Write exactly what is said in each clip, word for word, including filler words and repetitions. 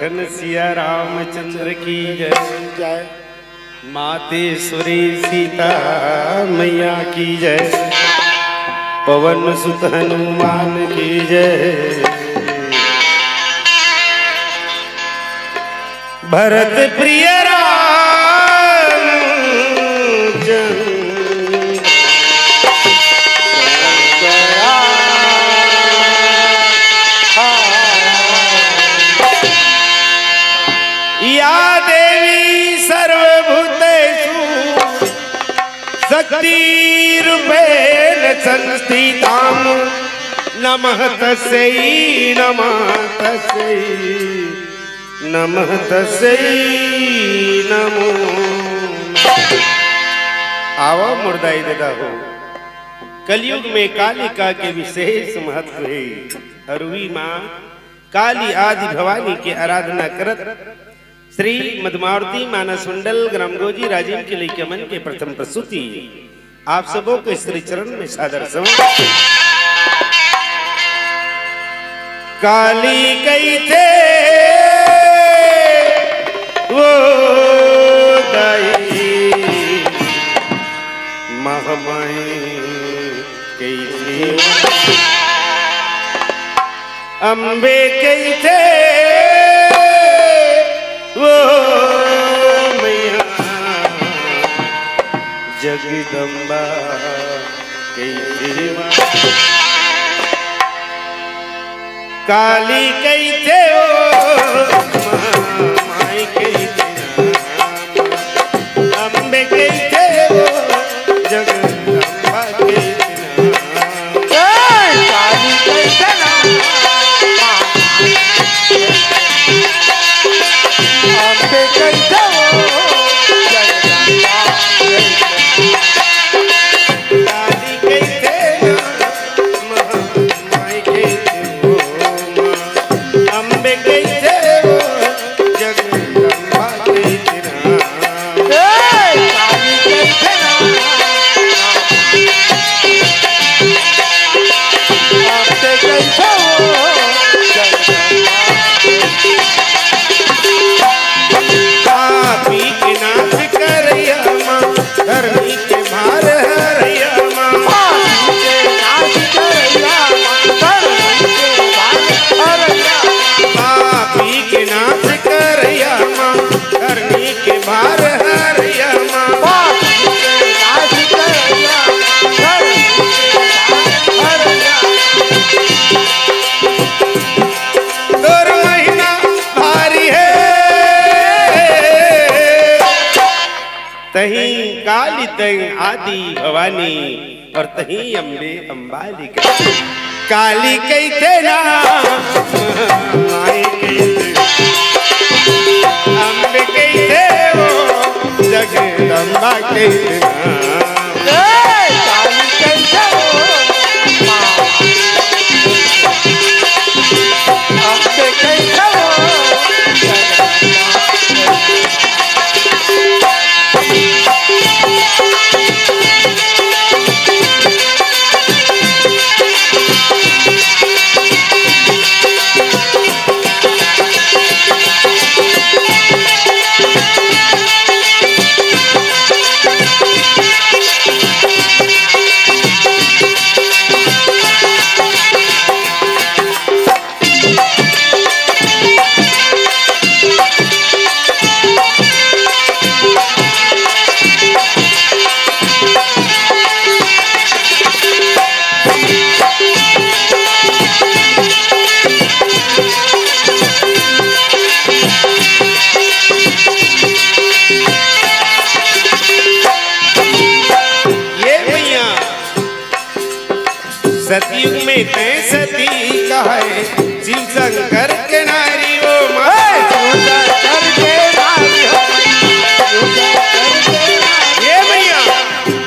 सिया रामचंद्र की जय। जय। मातेश्वरी सीता मैया की जय। पवन सुत हनुमान की जय। भरत प्रिय राम चंद्र। या देवी सर्वभूतेषु शक्तिरूपेण संस्थितां नमः तस्यै नमः तस्यै नमः तस्यै नमो। आवा मोर दाई ददा हो, कलयुग में कालिका के विशेष महत्व हे। अरुई माँ काली आदि भवानी के आराधना करत श्री मधुमावती मानस मंडल ग्राम गोजी राजिम के लइका मन के प्रथम प्रस्तुति। आप सबो के श्री चरण में सादर समर्पण। काली कहिथे वो दाई, महामाई कहिथे, अम्बे कहिथे वो मैया, जगदम्बा कहिथे माँ। काली कहिथे वो माँ, माई कहिथे ना, अम्बे कहिथे वो जगदम्बा कहिथे ना। ए, काली कहिथे ना, माँ, अम्बे कहिथे वो जगदम्बा कहिथे ना। काली कहिथे ना, माँ, माई कहिथे वो माँ, अम्बे कहिथे वो जगदम्बा कहिथे ना। ए, काली कहिथे ना, अम्बे कहिथे वो जगदम्बा। पापी के नाश करैया माँ, धरनी के भार हरैया माँ। पापी के नाश करैया माँ, धरनी के भार हरैया माँ। पापी के नाश करैया माँ, धरनी के भार हरैया माँ। पापी के नाश करैया माँ, धरनी के भार हरैया माँ। तोर महिमा भारी हे। तहीं काली, तहीं आदि भवानी, अउ तहीं अम्बे अम्बालिका। काली कहिथे ना, माई कहिथे, अम्बे कहिथे वो, जगदम्बा कहिथे ना। ए, काली कहिथे वो, माँ। अम्बे कहिथे वो, जगदम्बा। ये भैया, सतयुग में तैं सती कहाए, शिव शंकर के नारी वो माँ। शिव शंकर के नारी हो, शिव शंकर के नारी। ये भैया,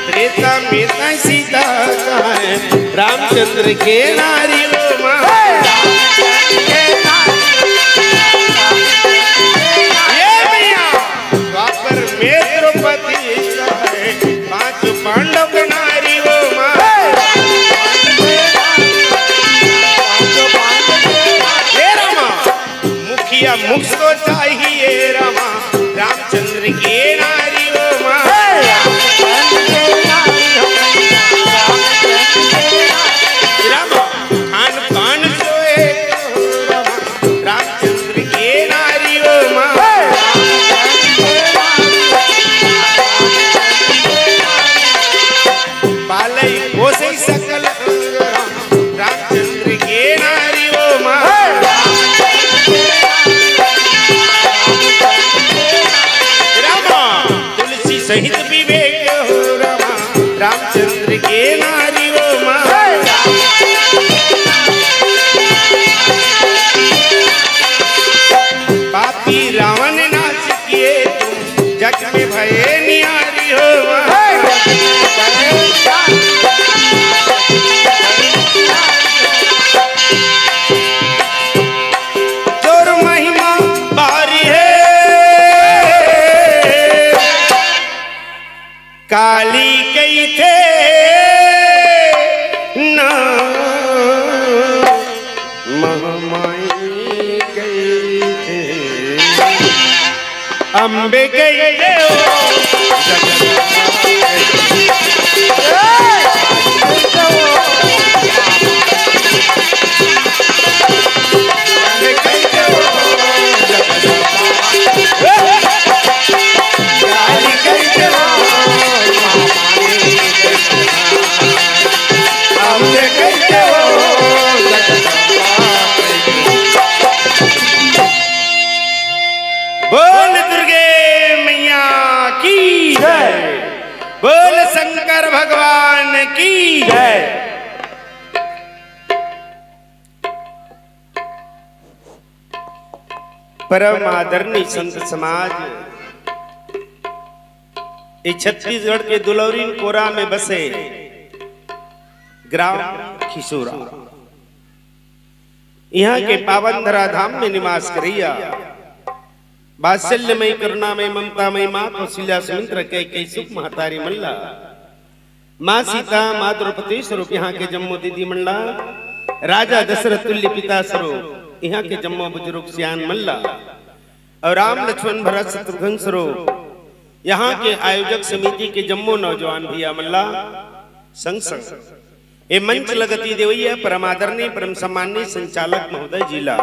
त्रेता में तैं सीता कहाए, रामचंद्र के नारी वो माँ। रामचंद्र के नारी। ये भैया, द्वापर में द्रौपदी कहाए, पांच पांडव के नारी वो माँ। हे रामा, मुखिया मुख तो सहित विवेक हो रामा, रामचंद्र के नारी हो माँ। पापी रावण नाश किए तुम, जग में भये निहारी हो माँ। तोर महिमा भारी है। काली कहिथे ना, महामाई कहिथे, अम्बे कहिथे हो। बोल दुर्गे मैया की जय। बोल शंकर भगवान की जय। परम आदरणीय संत समाज, ये छत्तीसगढ़ के दुलौरीन कोरा में बसे ग्राम खिसोरा, यहाँ के पावन धरा धाम में निवास करैया वात्सल्यमय, करुणामय, ममतामय माँ कौशल्या सुमिंद्रा कैकई सुख महतारी मन ला, माँ सीता, माँ द्रौपदी स्वरूप यहाँ के जम्मो दीदी मन ला, राजा दशरथ तुल्य पिता स्वरूप यहाँ के जम्मो बुजुर्ग सियान मन ला, और राम लक्ष्मण भरत शत्रुघ्न स्वरूप यहाँ के आयोजक समिति के जम्मो नौजवान भैया मन ला, संग संग ए मंच ल गति देवैया परम आदरणीय, परम सम्माननीय संचालक महोदय जी ला,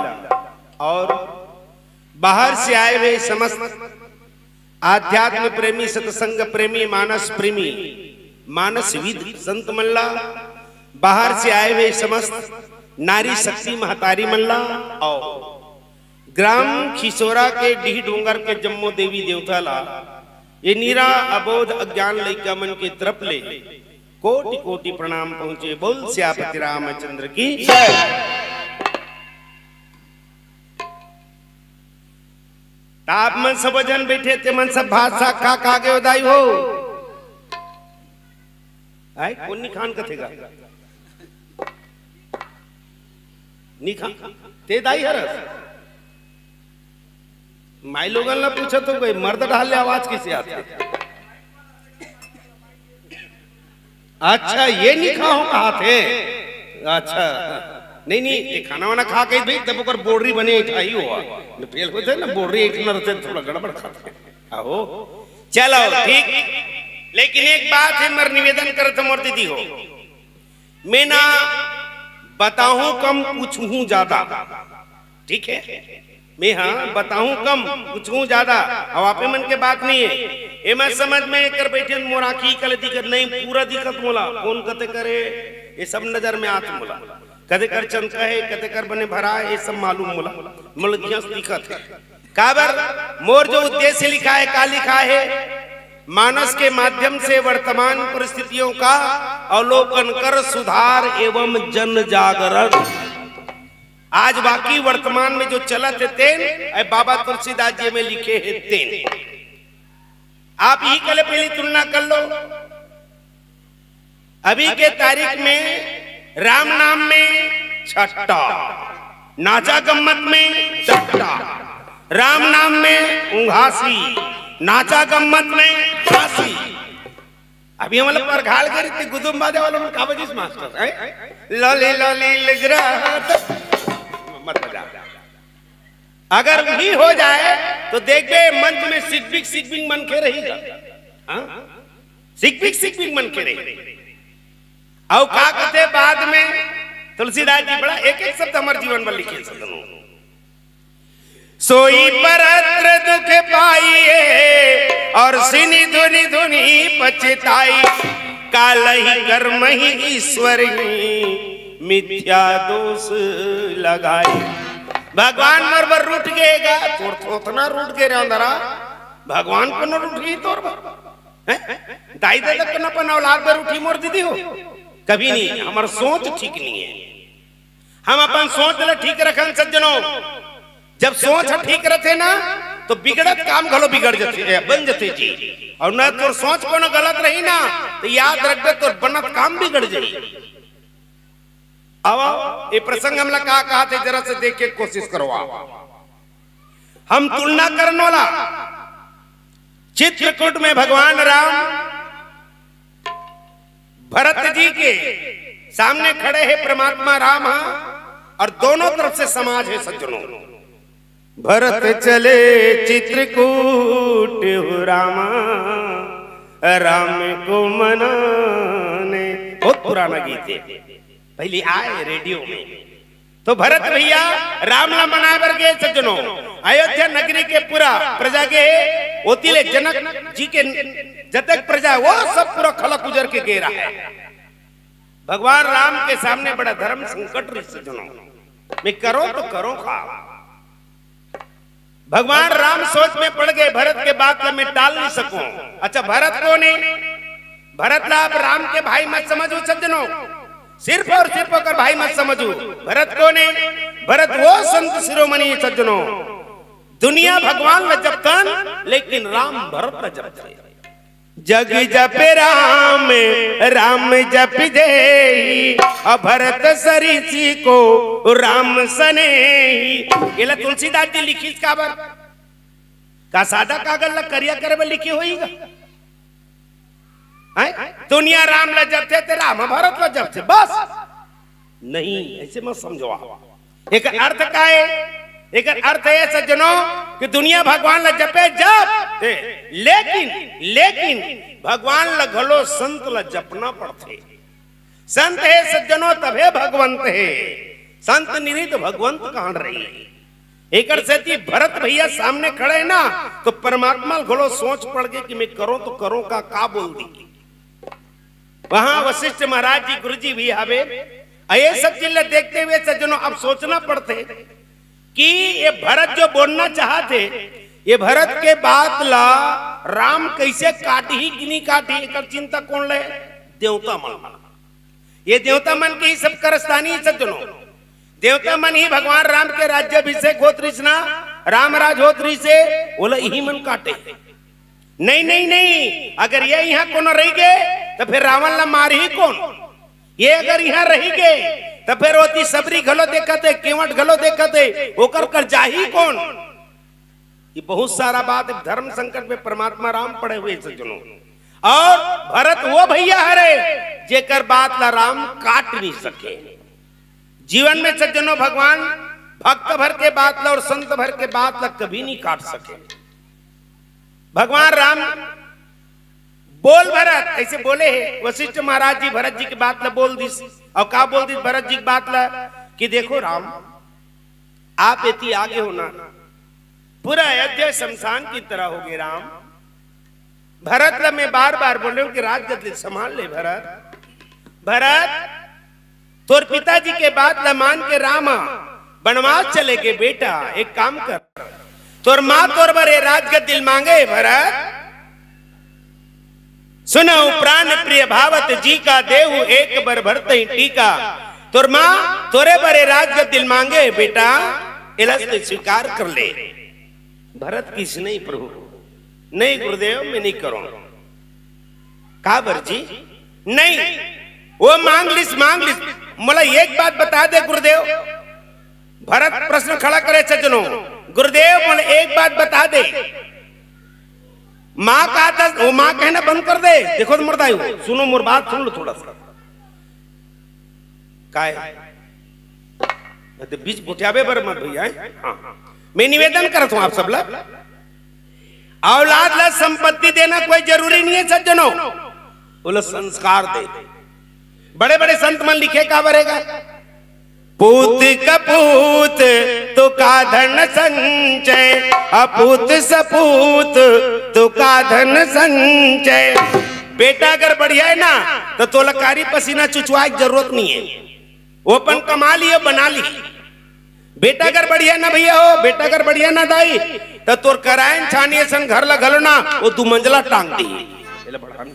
और बाहर से आए हुए समस्त आध्यात्म प्रेमी, सत्संग प्रेमी, मानस प्रेमी, मानसविद संत मन ला, बाहर से आए हुए समस्त नारी शक्ति महतारी मन ला, और ग्राम खिसोरा के डीह डोंगर के जम्मो देवी देवता ला, ये नीरा अबोध अज्ञान लइका मन के तरफ ले कोटि कोटि प्रणाम पहुंचे। बोल सियापति रामचंद्र की जय। त आप मन सब झन बैठे, ते मन सब भात साग खा खा के उदाई हो। आय, कोन निखान कथेगा? निखा, ते दाई हरस? माई लोगन ला पूछत हो कोई, मर्द डहार ले आवाज कइसे आथे? अच्छा, ये निखा हो कहाथे। अच्छा, नहीं, नहीं, ये खाना वाना खा के भाई, तब ओकर बोर्डरी बने इठाई हुआ। फेल होथे ना, बोर्डरी इठना रहथे, थोड़ा गड़बड़ खाथे। आहो, चलो, ठीक। लेकिन एक बात हे, मोर निवेदन करत हो मोर दीदी हो, मैं ना बताहूं कम, पूछहूं ज्यादा, ठीक है? मैं हाँ बताहूं कम, पूछहूं ज्यादा। अब आपे मन के बात नहीं है, एमा समझ में एकर बैठे मोर आँखी कले दिखत नहीं, पूरा दिखत मोला, कौन कते करे, ये सब नजर में आत मोला। कते कर चंद का है, कते कर बने भरा है, ये सब मालूम मोला, मोला दिखत है। काबर मोर जो उद्देश्य लिखा है, का लिखा है? मानस के माध्यम से वर्तमान परिस्थितियों का अवलोकन कर सुधार एवं जन जागरण। आज बाकी वर्तमान में जो चलत हे तेन, ए बाबा तुलसीदास जी में लिखे हे तेन। आप इही कले पहली तुलना कर लो। अभी के तारीख में राम नाम में छट्टा, नाचा गम्मत में चट्टा, राम नाम में उंघासी, नाचा गम्मत में फांसी। अभी हमला परघाल के रीति गुदुम बाजे वाला मन का बजिस मास्टर, हैं? लॉली लॉली लिगरा। मत बजा। अगर वही हो जाए तो देखबे मंच में सिकबिक सिकबिक मनखे रही गा। हाँ? सिकबिक सिकबिक मनखे रही। अउ का कथे बाद में तुलसीदास जी बड़ा एक एक शब्द हमर जीवन में लिखे सदनो। सोई परत्र दुख पाइए और सिनि धुनि धुनि पछताई। कालहि कर्महि ईश्वर ही मिथ्या दोष लगाई। भगवान मोर बर रूठ गे गा, तोर थोथना रूठ गे रे अंदरा, भगवान कोनो रूठ गई तोर बर। हैं? दाई ददा तो अपन औलाद बर उठी मोर दीदी हो? कभी नहीं। हमर सोच ठीक नहीं है। हम अपन सोच ल ठीक रखन सज्जनों। जब सोच ह ठीक रथे ना, तो बिगड़त काम घलो बिगड़ जथे, ए, बन जथे जी। और न तोर सोच कोनो गलत रही ना, तो याद रखबे, तोर बनत काम बिगड़ जाई। अब ये प्रसंग हमला का कहा थे, जरा से देखे के कोशिश करवा। हम तुलना करन वाला चित्रकूट में भगवान राम भरत जी के सामने खड़े हैं, परमात्मा राम है और दोनों तरफ से समाज है सज्जनों। भरत चले चित्रकूट हो रामा, राम को मनाने। बहुत पुराना गीत है, पहले आए रेडियो में। तो भरत भैया राम ला मनाए बर गे सज्जनों, अयोध्या नगरी के पूरा प्रजा गे, ओती ले जनक जी के जतक प्रजा, वो सब पूरा खलक उजर के गे रहा है। भगवान राम के सामने बड़ा धर्म संकट रही सज्जनों, मैं करो तो करो का? भगवान राम सोच में पड़ गए, भरत के बात ला मैं टाल नहीं सकूं। अच्छा, भरत कौन है? भरत ला आप राम के भाई मत समझो सज्जनों, सिर्फ और सिर्फ ओकर भाई मत समझो। भरत कौन है? भरत वो संत शिरोमणि है सज्जनों, दुनिया भगवान ला जपतन, लेकिन राम भरत ला जपते। जग जपे राम, राम जप जेहि, अभरत सरिसि को राम सनेहि। एला तुलसीदास जी लिखिस काबर? का सादा कागज ला करिया करे बर लिखे होही गा? हैं? दुनिया राम ला जपथे ते राम भरत ला जपथे, बस। नहीं, ऐसे मत समझो आप। एकर अर्थ का है? एकर अर्थ है सज्जनों कि दुनिया भगवान ला जपे जप, ए, लेकिन, लेकिन भगवान ला घलो संत ला जपना पड़थे। संत है सज्जनों तभे भगवंत है, संत निरहित भगवंत कहां रही। एकर सेती भरत भैया सामने खड़े हैं ना, तो परमात्मा घलो सोच पड़ गए कि मैं करो तो करो का, का बोल दी। वहां वशिष्ठ महाराज जी गुरु जी भी आवे। अ ये सब चीज ला देखते हुए सज्जनों अब सोचना पड़थे कि ये भरत जो बोलना चाहत हे, ये भरत के बात ला राम कैसे काटही कि नहीं काटही, एकर चिंता कौन ले? देवता मन। ये देवता मन के ही सब करस्तानी सज्जनों। देवता मन ही भगवान राम के राज्याभिषेक होत रहिस ना, राम राज होत रहिस हे, ओला इही मन काटे। नहीं, नहीं, नहीं, अगर ये इहां कोनो रहि गे, तो फिर रावण ला मारही कौन? ये अगर इहां रहि गे, तो फिर ओती सबरी घलो देखत हे, केवट घलो देखत हे, ओकर कर जाही कौन? ये बहुत सारा बात धर्म संकट में परमात्मा राम पड़े हुए सज्जनों। और भरत वो भैया हरे, जेकर बात ला राम काट नहीं सके। जीवन में सज्जनों, भगवान भक्त भर के बात ला और संत भर के बात ला कभी नहीं काट सके। भगवान राम बोल भरत, ऐसे बोले हे वशिष्ठ महाराज जी, भरत जी की बात ला बोल दिस। और का बोल दिस भरत जी की बात ला कि देखो राम, आप एती आगे हो ना, पूरा अयोध्या शमशान की तरह हो गए राम। भरत ला मैं बार बार बोले हूं कि राजगद्दी संभाल ले भरत। भरत, तोर पिताजी के बात ला मान के राम बनवास चले गे बेटा, एक काम कर, तोर माँ तोर बर ये राजगद्दी ल मांगे भरत। सुनहु प्राण प्रिय भावत जी का, देहु एक बर भरत ही टीका। तोर माँ तोरे बर ये राजगद्दी ल मांगे बेटा, एला तो स्वीकार कर ले। भरत किस नहीं प्रभु, नहीं गुरुदेव, मैं नहीं करूं। काबर जी? नहीं, वो मांग लिस, मांग लिस। मोला एक बात बता दे गुरुदेव। भरत प्रश्न खड़ा करे सज्जनों, गुरुदेव मोला एक बात बता दे। माँ का था, वो माँ कहना बंद कर दे। देखो तो मुर्दा ही हो, सुनो मोर बात, सुन लो थोड़ा सा। काय? नहीं तो बीच गोठियाबे बर मत भैया, हैं? हाँ। मैं निवेदन करत हूं आप सब ला, औलाद ला संपत्ति देना कोई जरूरी नहीं है सज्जनों, बोले संस्कार दे। बड़े बड़े संत मन लिखे का बरेगा, पूत कपूत तो का धन संचय, अपूत सपूत तो का धन संचय। बेटा अगर बढ़िया है ना, तो तोला कारी पसीना चुचवाए की जरूरत नहीं है, वो अपन कमा लिए, बना ली। बेटा अगर बढ़िया ना भैया हो, बेटा अगर बढ़िया ना दाई, तो तोर करायन छानिए सन घर ला घलो ना, वो दू मंजिला टांग दी। एला बढ़ान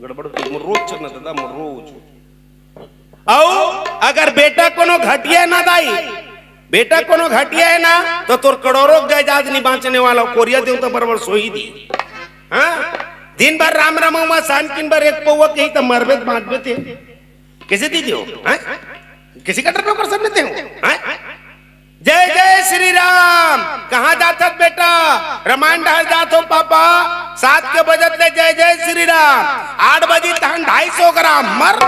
गड़बड़ होथे, मोर रोज चलना दादा, मोर रोज। अउ अगर बेटा कोनो घटिया ना दाई, बेटा कोनो घटिया हे ना, तो तोर करोड़ों जायदाद नहीं बांचने वाला, कोरिया देवता बराबर सोई दी। हाँ, दिन भर राम राम हुआ, सांझ किन भर एक पौवा कही तो मरबे तो बांचबे ते। कैसे दीदी हो? हैं? किसी का डर में कर सब लेते हो? हैं? जय जय श्री राम। कहाँ जात हस बेटा? रामायण डहर जात हो पापा। सात के बजत ले जय जय श्री राम। आठ बजी तहन ढाई सौ ग्राम मर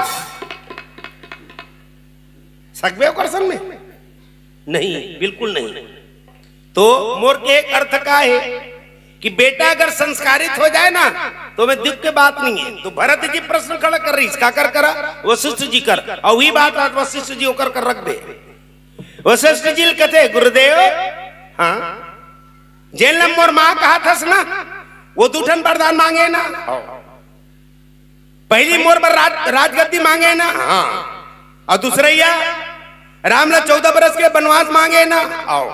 सकबे ओकर संग में? नहीं, बिल्कुल नहीं। तो मोर के एक अर्थ का है कि बेटा अगर संस्कारित हो जाए ना, तो मैं दुख के बात नहीं है। तो भरत जी प्रश्न खड़ा कर रही, इसका कर करा, वशिष्ठ जी कर, और वही बात आज वशिष्ठ जी ओकर कर रख दे। वशिष्ठ जी कथे, "गुरुदेव, हाँ, जेन ल मोर माँ कहा थस ना, वो दू ठन वरदान मांगे ना।" पहली मोर बर राज, राजगद्दी मांगे ना, हाँ, और दूसरैया राम ला चौदह बरस के बनवास मांगे ना, आओ।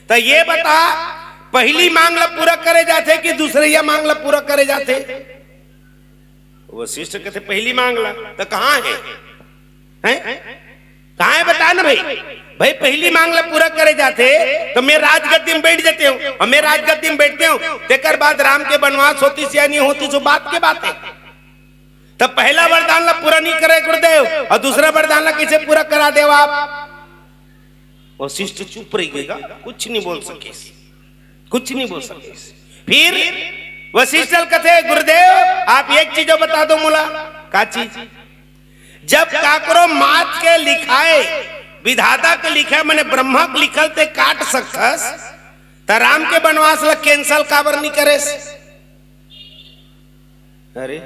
तो ये बता, पहली मांग ला पूरा करे जाथे कि दूसरैया मांग ला पूरा करे जाथे? वशिष्ठ कथे, "पहली मांग ला।" तो कहाँ है? हैं? कहाँ है बता ना भाई। भाई, पहली मांग ला पूरा करे जाथे तो मैं राजगद्दी में बैठ जाते हूँ, और मैं राजगद्दी में बैठते हूँ, तेकर बाद राम के बनवास होतिस या नहीं होतिस, वो बात के बात है। तब पहला वरदान ला पूरा नहीं करे गुरुदेव, और दूसरा वरदान ला कैसे पूरा करा देव आप? वशिष्ठ चुप रह गएगा, कुछ नहीं बोल सके, कुछ नहीं बोल सके। फिर वशिष्ठ ल कथे, "गुरुदेव, आप एक चीज बता दो मोला।" "का चीज?" "जब काकरो मात के लिखाए, विधाता के लिखाए, मने ब्रह्मा के लिखल ते काट सकथस, त राम के बनवास ला cancel काबर नहीं करेस?" अरे,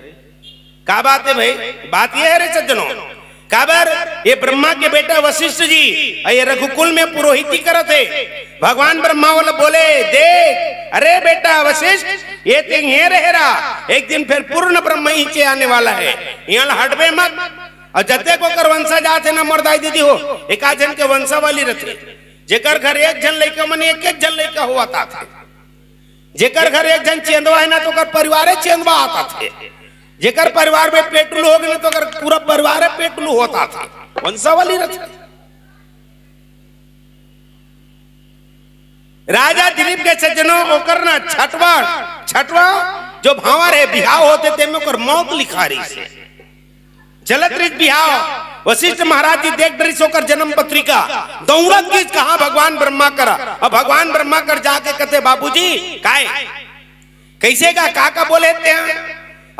का बात है भाई? बात ये है रे सज्जनों, काबर ये ब्रह्मा के बेटा वशिष्ठ जी, अउ ये रघुकुल में पुरोहिती करत हे। भगवान ब्रह्मा वाला बोले, "देख, अरे बेटा वशिष्ठ, ये ते ये रहे रहा, एक दिन फिर पूर्ण ब्रह्म इचे आने वाला है, यहाँ हटबे मत।" और जतेक ओकर वंशज आथे ना, मोर दाई दीदी हो, एकाध झन के वंशावली रथे, जेकर घर एक झन लइका मने एक एक झन लइका होवत आथे। जेकर घर एक झन चेंदवा है ना, तो ओकर परिवारे चेंदवा आता थे। जेकर परिवार में पेटुल हो गए ना, तो ओकर पूरा परिवारे पेटुल होता था। वंशावली रचना। राजा दिलीप के सज्जनों, ओकर ना छठवा, छठवा जो भांवर है, बिहाव होथे, तेमे ओकर मौत लिखा रहिसे। चलत रहिस बिहाव, वशिष्ठ महाराज जी देख डरिस ओकर जन्म पत्रिका, दौड़त गिस कहा भगवान ब्रह्मा करा। अब भगवान ब्रह्मा कर जाके कथे, "बाबूजी, काय? कैसे का, का, का बोले ते?"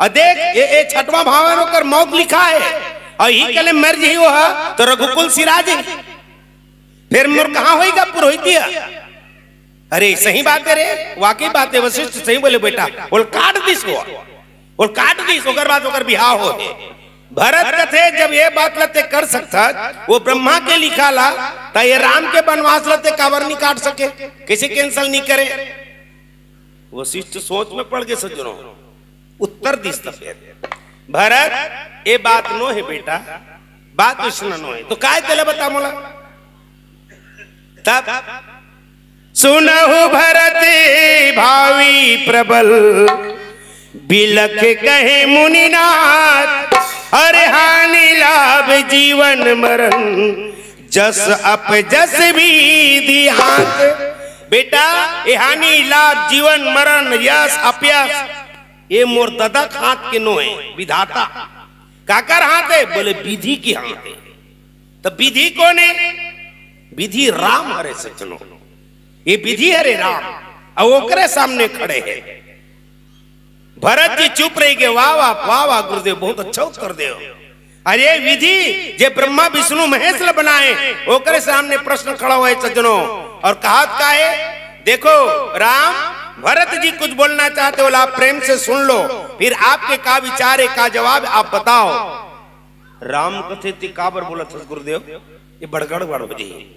"अ देख, ये, ये छठवां भांवर ओकर मौत लिखा है, और ही कले मर जही हो, तो रघुकुल सिराज है, फिर मोर कहाँ होइगा पुरोहितिया?" अरे, सही बात है रे, वाकई बात है, वशिष्ठ सही बोले बेटा। ओल काट दिस वो, ओल काट दिस, ओकर बाद ओकर बिहाव हो हे। भरत कथे, "जब ये बात ला ते कर सकथस, वो ब्रह्मा के लिखा ला, त ये राम के बनवास ला ते काबर नहीं काट सके, कैसे cancel नहीं करे?" वशिष्ठ सोच में पड़ गए सज्जनों, उत्तर दिस त फिर, "भरत, ये बात नो है बेटा, बात उसना नो है, तो काय तेला बता मोला?" तब, "सुनहु भरत भावी प्रबल, बिलख कहे मुनिनाथ, अरे हानि लाभ जीवन मरण, जस अपजस विधि हाथ।" बेटा, ये हानि लाभ जीवन मरण, यश अपयश, ये मोर ददा के हाथ के नो है, विधाता। काकर हाथ है? बोले विधि के हाथ है। तो विधि कौन है? विधि राम हरे सज्जनों, ये विधि हरे राम, अउ ओकरे सामने खड़े हैं। भरत जी चुप रह गए। "वाह, वाह, वाह, वाह, गुरुदेव, बहुत अच्छा उत्तर देव। अरे विधि, जे ब्रह्मा, विष्णु, महेश ल बनाए, ओकरे सामने प्रश्न खड़ा हुआ है सज्जनों।" और कहा का है, देखो राम, भरत जी कुछ बोलना चाहते हो, आप प्रेम से सुन लो, फिर आपके का विचार है, का जवाब, आप बताओ। राम कथे, "ते काबर बोलत हस गुरुदेव, ये बड़गड़ बड़ हो जी।"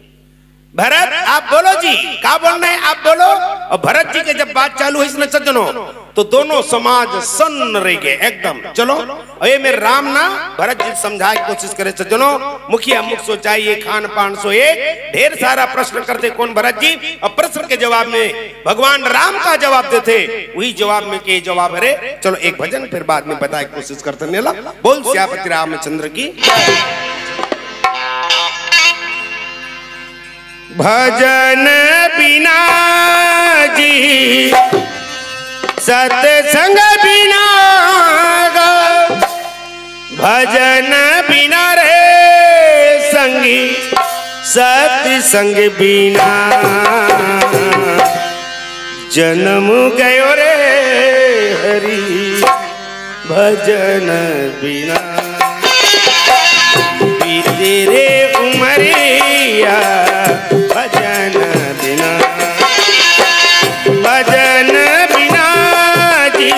भरत, आप बोलो जी, का बोलना है आप बोलो। और भरत जी के जब बात चालू होइस न सज्जनों, तो दोनों समाज सन्न रह गए एकदम। चलो, और ये मेरे राम ना भरत जी समझाए के कोशिश करे सज्जनों। मुखिया मुख सोचाइए, खान पान सो एक, ढेर सारा प्रश्न करते कौन भरत जी, और प्रश्न के जवाब में भगवान राम का जवाब देते, वही जवाब में के जवाब हरे। चलो एक भजन फिर बाद में बताए के कोशिश करते नेला। बोल सियापति रामचंद्र की। भजन बिना जी सत्संग बिना गा, भजन बिना रे संगी सत्संग बिना, जन्म गयो रे हरि भजन बिना। बीते रे उमरिया भजन बिना, भजन बिना जी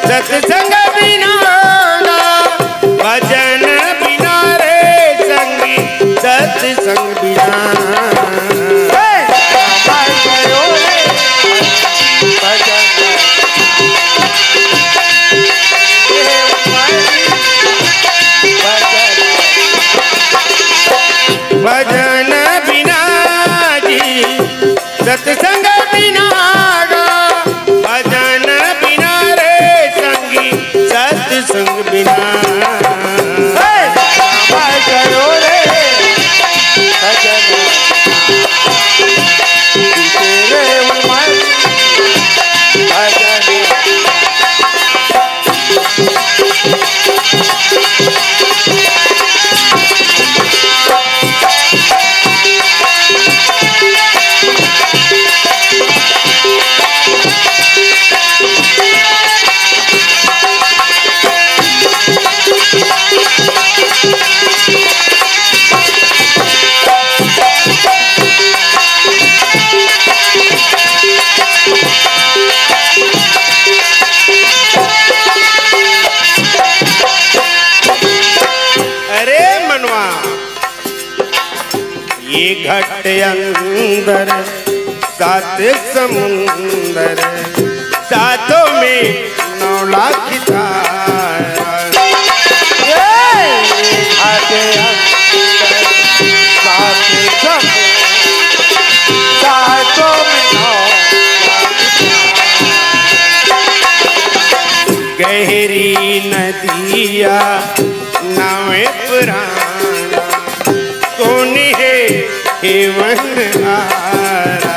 सत्संग बिना ना, भजन बिना रे संगी सत्संग बिना। भजन बिना जी सत्संग बिना गा, भजन बिना रे संगी सत्संग बिना। हे! करो रे भजन तेरे उमर भजन। अरे मनवा, ये घट अंदर सात समुंदर, सातों में नौ लाख तारा। ये घट अंदर सात समुंदर, सातों में नौ लाख तारा। गहरी नदिया नावे पुराना, कौन है हेवन हारा?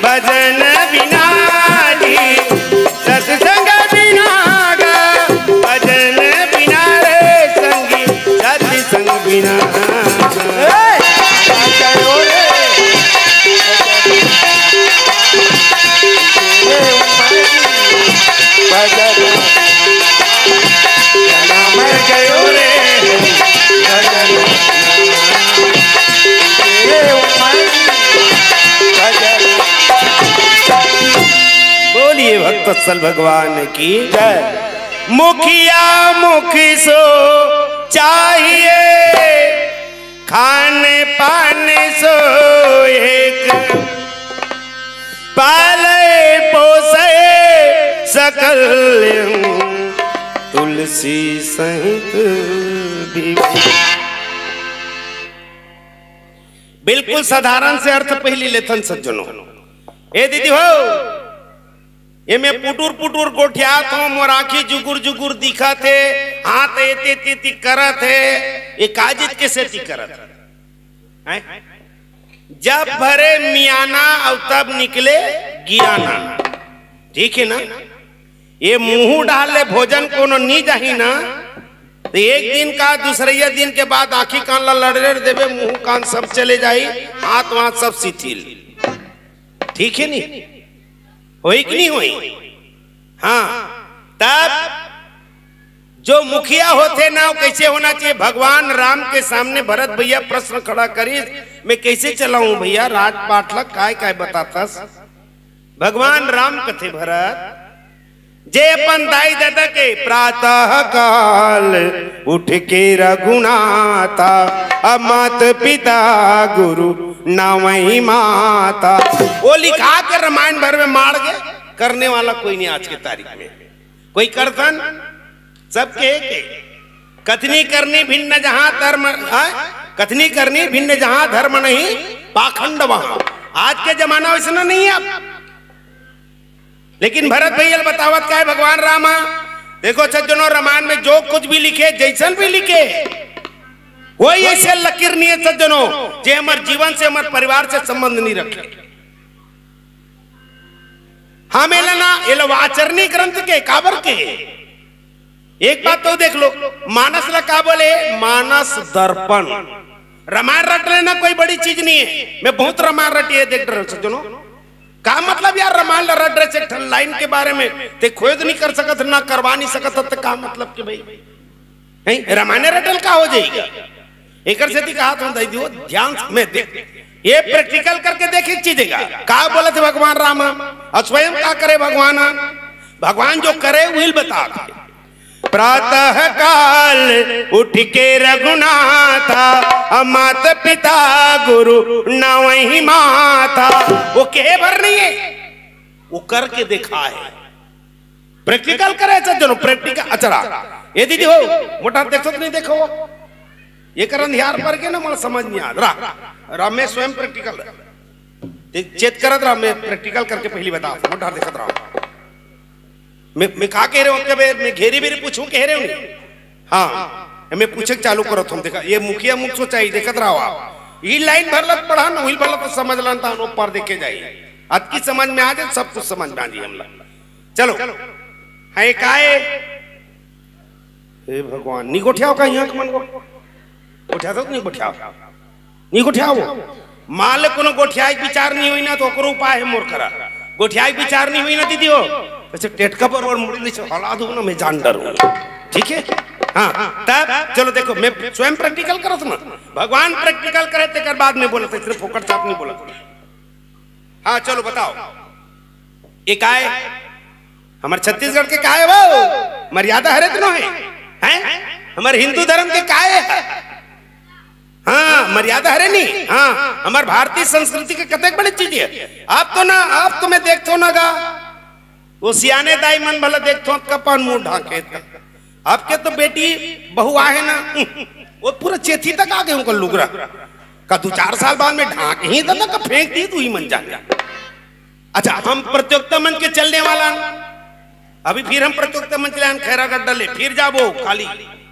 भजन बिना जी सत्संग बिना गा, भजन बिना रे संगी सत्संग बिना। बोलिए भक्तवत्सल भगवान की जय। मुखिया मुख सो चाहिए, खान पान सो एक, पाले पोसे सकल तुलसी सहित विवेक। बिल्कुल साधारण से अर्थ पहली लेथन सज्जनों। ए दीदी हो, एमे पुटुर पुटुर गोठियात हो, मोर आँखी जुगुर जुगुर दिखत हे, हाथ एती तेती करत हे, ए काजित के सेती करत हे? हैं? जब भरे मियाना अउ तब निकले गियाना, ठीक हे ना? ये मुंह डाल ले भोजन कोनो नी जाही ना, तो एक दिन का दूसरैया दिन के बाद आँखी कान ला लड़ेड़ देबे, मुंह कान सब चले जाही, हाथ वाथ सब शिथिल। ठीक हे नी? होई कि नी होई? हाँ, तब जो मुखिया होथे ना, वो कैसे होना चाहिए? भगवान राम के सामने भरत भैया प्रश्न खड़ा करिस, "मैं कैसे चलाऊं भैया राजपाट ला, काय काय बताथस?" भगवान राम कथे, "भरत, जे अपन दाई ददा के प्रातः काल उठ के रघुनाथा, अब मात पिता गुरु नावई माथा।" वो लिखा के रामायण भर में माड़ गए, करने वाला कोई नहीं आज के तारीख में। कोई करथन? सबके के कथनी करनी भिन्न जहां धर्म, हाँ? कथनी करनी भिन्न जहां धर्म नहीं, पाखंड वहां। आज के जमाना वैसना नहीं है अब। लेकिन भरत भैया बतावत का है भगवान रामा, देखो सज्जनों, रामायण में जो कुछ भी लिखे, जैसन भी लिखे, कोई ऐसे लकीर नहीं है सज्जनों, जे हमर जीवन से, हमर परिवार से संबंध नहीं रखे। हम एला ना, एला आचरणी ग्रंथ के, काबर के? एक बात तो देख लो, मानस ला का बोले? मानस दर्पण। रामायण रट लेना कोई बड़ी चीज नहीं है। मैं बहुत रामायण रटी है, देख रहे हो सज्जनों। का मतलब यार, रामायण ला रट रहे से एक ठन लाइन के बारे में ते खोज नहीं कर सकत, ना करवा नहीं सकत, तो का मतलब के भाई? नहीं, रामायण रटल का हो जाएगा? एकर सेती कहा तुम दई दियो, ध्यान में देख, ये प्रैक्टिकल करके देखे चीजेगा। का बोलत हे भगवान राम? और स्वयं का करे भगवान? भगवान जो करे, वही बता दे। प्रातः काल उठ के रघुनाथा, अब मात पिता गुरु नावई माथा। वो कहे भर नहीं है, वो करके दिखा है। प्रैक्टिकल करे सज्जनों, प्रैक्टिकल। अच्छा, रा, ये दीदी हो, मोटा देखो तो नहीं देखो, ये कर अंधियार पर के ना, मोला समझ नहीं आ रहा। रा, मैं स्वयं प्रैक्टिकल, देख, चेत करत रहा, मैं प्रैक्टिकल करके पहली बता, मोटा देखत रहा। मैं, मैं का कह रहे हो, कबे मैं घेरी बेरी पूछूं, कह रहे हो नहीं? हाँ, मैं पूछे के चालू करत हूँ। देखा, ये मुखिया मुख सोचाई, देखत रहो आप। ई लाइन भर लग पढ़ा ना, वही भर लग तो समझ लन, तहन ऊपर देखे जाई। अतकी समझ में आ जाए, सब कुछ समझ में आ जाए हमला। चलो, है काय? हे भगवान, नहीं गोठियाओ का यहाँ के मन को? गोठिया तो नहीं गोठियाओ, नहीं गोठियाओ। मान ले कोनो गोठियाई के विचार नहीं हुई ना, तो ओकरो उपाय है मोर करा। गोठियाई के विचार नहीं हुई ना दीदी हो, ऐसे टेटका पर और मुड़ी ले से हला दो ना, मैं जान डरूं। ठीक है? हाँ, तब चलो देखो, मैं स्वयं प्रैक्टिकल करत ना, भगवान प्रैक्टिकल करे, तेकर बाद में बोलत, सिर्फ फोकट चाप नहीं बोलत। हाँ, चलो बताओ, ये काय? हमर छत्तीसगढ़ के काय वो? मर्यादा हरे तो है? हैं? हमर हिंदू धर्म के काय है? हाँ, मर्यादा हरे नहीं? हाँ, हमर भारतीय संस्कृति के कतेक बड़े चीज है। आप तो ना, आप तो मैं देखथो ना गा, वो सियाने दाई मन भला देखथो, कपान मुंह ढांके। आपके तो बेटी बहू आहे ना, वो पूरा चेथी तक आ गए उनका लुगरा। का दो चार साल बाद में ढांक ही था, का फेंक दी तू ही मन जाने। अच्छा, हम प्रतियोगिता मंच के चलने वाला हन। अभी फिर हम प्रतियोगिता मंच ले आन, खैरागढ़ डले, फिर जाबो खाली।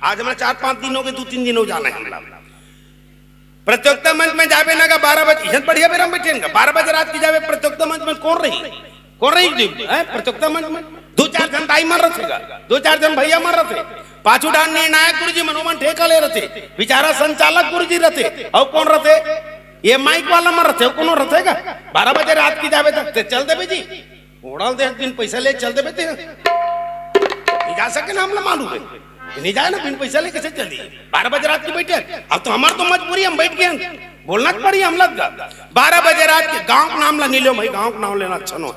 आज हमरा चार पांच दिन हो गए, दो तीन दिन हो जाना है हमरा। प्रतियोगिता मंच में जाबे ना का बारह बजे, इहन बढ़िया बेरा में बैठे ना, बारह बजे रात की जाबे प्रतियोगिता मंच में कौन रही? कौन रही जी? हैं? प्रतियोगिता मंच में दो चार झन दाई मन रथे गा, दो चार झन भैया मन रथे, पाछू डाहन निर्णायक गुरुजी मन, ओमन ठेका ले रथे, बेचारा संचालक गुरुजी रथे, अउ कौन रथे? ये माइक वाला मन रथे, अउ कोनो रथे गा? बारह बजे रात की जाबे तक ते चल देबे जी, ओढ़ल दे, बिन पैसा ले चल देबे ते। नहीं जा सके ना, हमला मालूम है। नहीं जाए ना, बिन पैसा ले कैसे चली? बारह बजे रात की बैठे। अब तो हमार तो मजबूरी, हम बैठ गए हैं। बोलना तो पड़ी हमला। बारह बजे रात के गांव के नाम ला नहीं लो भाई, गांव के नाम लेना अच्छा नो।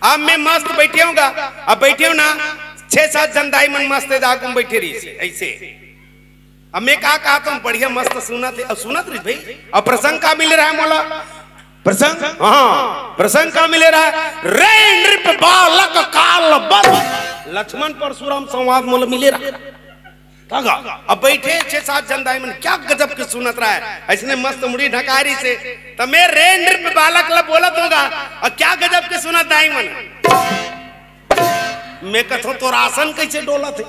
अब मैं मस्त बैठे हूँ गा, अब बैठे हूँ ना, छह सात जन दाई मन मस्त है, दागुम बैठे रही से, ऐसे। अब मैं का कहा तुम बढ़िया मस्त सुनत है, अब सुनत रही भाई। अब प्रसंग का मिल रहा है मोला? प्रसंग, हाँ, प्रसंग का मिले रहा है? रे नृप बालक काल बल, लक्ष्मण परशुराम संवाद मोला मिले रहा। का गा? अब बैठे छह सात जन दाई मन, क्या गजब के सुनत रहा है, ऐसने मस्त मुड़ी ढकारी से। तो मैं रे नृप बालक ला बोलत होगा, और क्या गजब के सुनत दाई मन। मैं कथो तोर आसन कैसे डोलत है?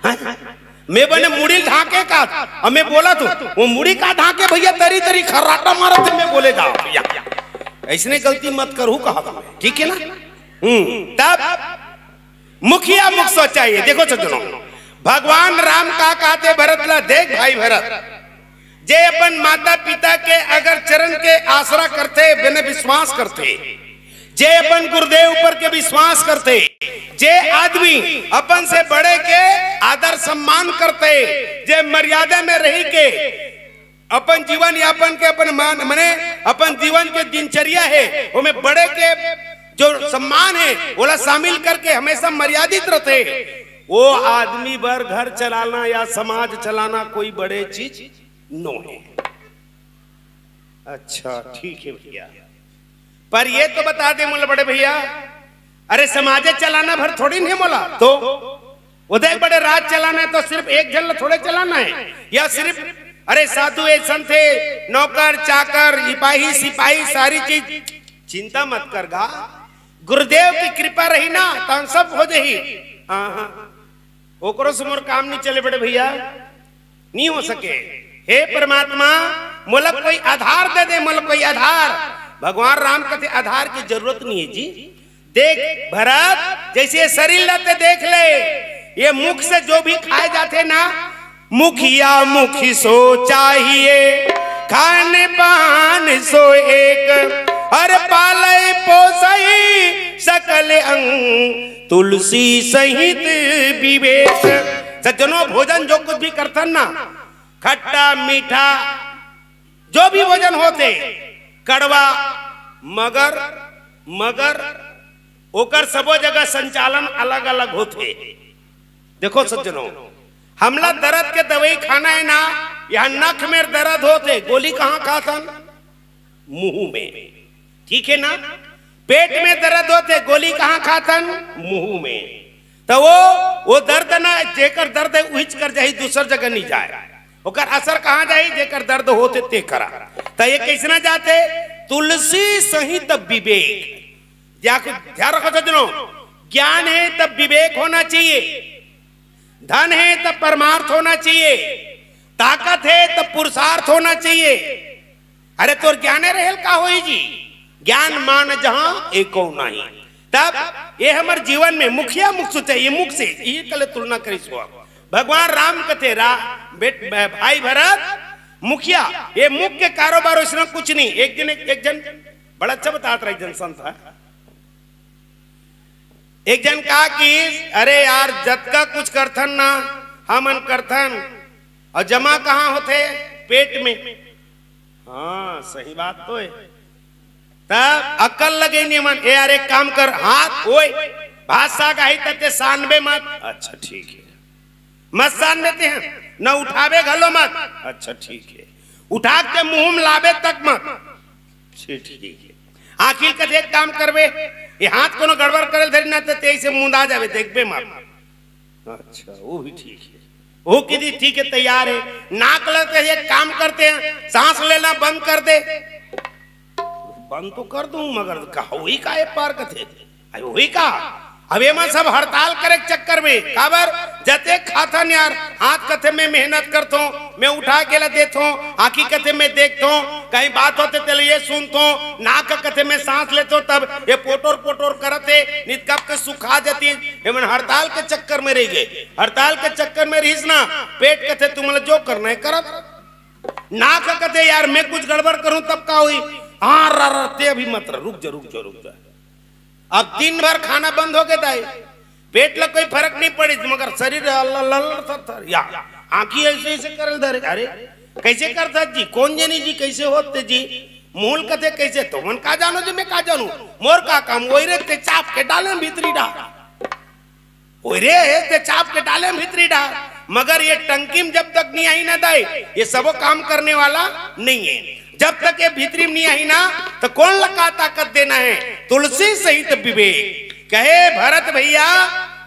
हैं? मैं बने मुड़ी ढांके का, अब मैं बोलत हूँ, वो मुड़ी का ढांके भैया, तरी तरी खर्राटा मारत है, मैं बोले जाओ भैया, ऐसने गलती मत करू कहा था मैं, ठीक है ना? हम्म, तब मुखिया मुख सोचाइए। देखो सज्जनों, भगवान राम का कहते भरत ला, देख भाई भरत, जे अपन माता पिता के अगर चरण के आसरा करथे, बिना विश्वास करथे, जे अपन गुरुदेव ऊपर के विश्वास करथे, जे आदमी अपन से बड़े के आदर सम्मान करथे, जे मर्यादा में रहि के अपन जीवन यापन के अपन मान, मने अपन जीवन के दिनचर्या हे, ओमे बड़े के जो सम्मान हे, ओला शामिल करके हमेशा मर्यादित रथे, वो आदमी बर घर चलाना या समाज चलाना कोई बड़े चीज नो हे। अच्छा, ठीक हे भैया, पर ये तो बता दे मोला बड़े भैया, अरे समाजे चलाना भर थोड़ी नहीं मोला, तो उदय बड़े राज चलाना हे तो सिर्फ एक झन ला थोड़े चलाना हे, या सिर्फ अरे साधु हे, संत हे, नौकर चाकर, इपाही सिपाही, सारी चीज चिंता मत कर गा, गुरुदेव की कृपा रही ना, तहन सब हो जाही। हाँ, हाँ, ओकरो से मोर काम नहीं चले बड़े भैया, नहीं हो सके। हे परमात्मा, मोला कोई आधार दे दे, मोला कोई आधार। भगवान राम कथे आधार की जरूरत नहीं है जी। देख भरत, जैसे ये शरीर ला ते देख ले, ये मुख से जो भी खाए जाथे ना, मुखिया मुखी सो चाहिए, खान पान सो एक, हर पालय पोसई सकल अंग, तुलसी सहित विवेक। सज्जनों, भोजन जो कुछ भी करथन ना, खट्टा मीठा जो भी भोजन होथे, कड़वा, मगर मगर ओकर सबो जगह संचालन अलग अलग होथे। देखो सज्जनों, हमला दर्द के दवाई खाना हे ना, यहाँ नख में दर्द होथे, गोली कहाँ खाथन? मुंह में, ठीक हे ना? पेट में दर्द होथे, गोली कहाँ खाथन? मुंह में। तो वो वो दर्द ना, जेकर दर्द हे उहिच कर जाही, दूसर जगह नहीं जाए। ओकर असर कहाँ जाही? जेकर दर्द होथे ते करा। तो ये कैसना जाथे? तुलसी सहित विवेक। ध्यान रखो सज्जनों, ज्ञान हे तब विवेक होना चाहिए, धन हे तब परमार्थ होना चाहिए, ताकत हे तब पुरुषार्थ होना चाहिए। अरे तोर ज्ञाने रहेल का होई जी? ज्ञान मान जहां एको नाही। तब ये हमर जीवन में मुखिया मुख से चाहिए, मुख से ये कले तुलना करिस हो। भगवान राम कथे रा, बेट, भाई भरत, मुखिया, ये मुख के कारोबार वैसना कुछ नहीं। एक दिन एक, एक जन बड़ा अच्छा बतात रहा, एक जन संत हे, एक जन का कि अरे यार, जतका कुछ करथन ना, हमन करथन, और जमा कहाँ होथे? पेट में। हाँ, सही बात तो हे। तब अकल लगे नहीं मन, ए यार, एक काम कर, हाथ ओए, भात साग आही तते सानबे मत। अच्छा, ठीक हे। मत सान देते हैं, न उठावे घलो मत। अच्छा, ठीक हे। उठा के मुंह में लावे तक मत। अच्छा, ठीक हे। आखिर कथे एक काम करबे, ये हाथ कोनो गड़बड़ करे धरी ना, तो तेईस से मुंदा जावे, देखबे मत। अच्छा, वो भी ठीक हे। वो किदी ठीक हे, तैयार हे। नाक लगते एक काम करते हैं, सांस लेना बंद कर दे। बंद तो कर दूं, मगर का होई का ये पार कथे? अरे होई का? अब एमा सब हड़ताल करे के चक्कर में, काबर? जते खाथन यार, हाथ कथे में मेहनत करथो, मैं उठा के ला देथो, आंखी कथे में देखथो, कहीं बात होथे तेला ये सुनथो, नाक कथे में सांस लेथो, तब ये पोटोर पोटोर करत हे, नित कब के सुखा जतिस। एमन हड़ताल के चक्कर में रह गए, हड़ताल के चक्कर में रहिस ना, पेट कथे तुमन ला जो करना हे करत, नाक कथे यार मैं कुछ गड़बड़ करूं तब का होई? हाँ रा रा, ते अभी मत रा, रुक जा, रुक जा, रुक जा। अब दिन भर खाना बंद हो गए दाई, पेट ला कोई फरक नहीं पड़े, मगर शरीर ल-, ल-, ल-, थर-थर, या आंखी ऐसे ऐसे करल धरे। अरे कैसे करता जी, कौन जनी जी, कैसे होते जी? मूल कथे कैसे, तुमन का जानो जी, मैं का जानू, मोर का काम? वही रे, ते चाप के डाले भीतरी डाल। ओए रे, ते चाप के डाले भीतरी डाल, मगर ये टंकी में जब तक नहीं आई ना दाई, ये सबो काम करने वाला नहीं हे। जब तक ये भीतरी में नहीं आई ना, तो कौन ला का ताकत देना हे? तुलसी सहित विवेक। कहे भरत भैया,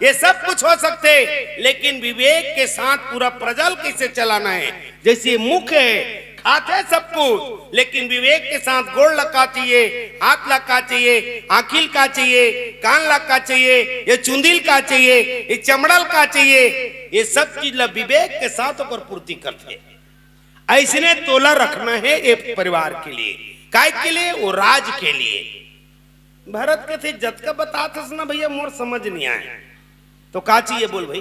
ये सब कुछ हो सकथे, लेकिन विवेक के साथ पूरा प्रजा ल कैसे चलाना हे? जैसे मुख हे, खाथे सब कुछ, लेकिन विवेक के साथ गोड़ ला का चाहिए, हाथ ला का चाहिए, आंखी ल का चाहिए, कान ला का चाहिए, ये चुंदी ल का चाहिए, ये चमड़ा ल का चाहिए, ये सब चीज ला विवेक के साथ ओकर पूर्ति करथे। ऐसने तोला रखना हे ये परिवार के लिए, काय के लिए? वो राज के लिए। भरत कथे जतका बतात हस ना भैया, मोर समझ नहीं आए, तो का चाहिए बोल भाई?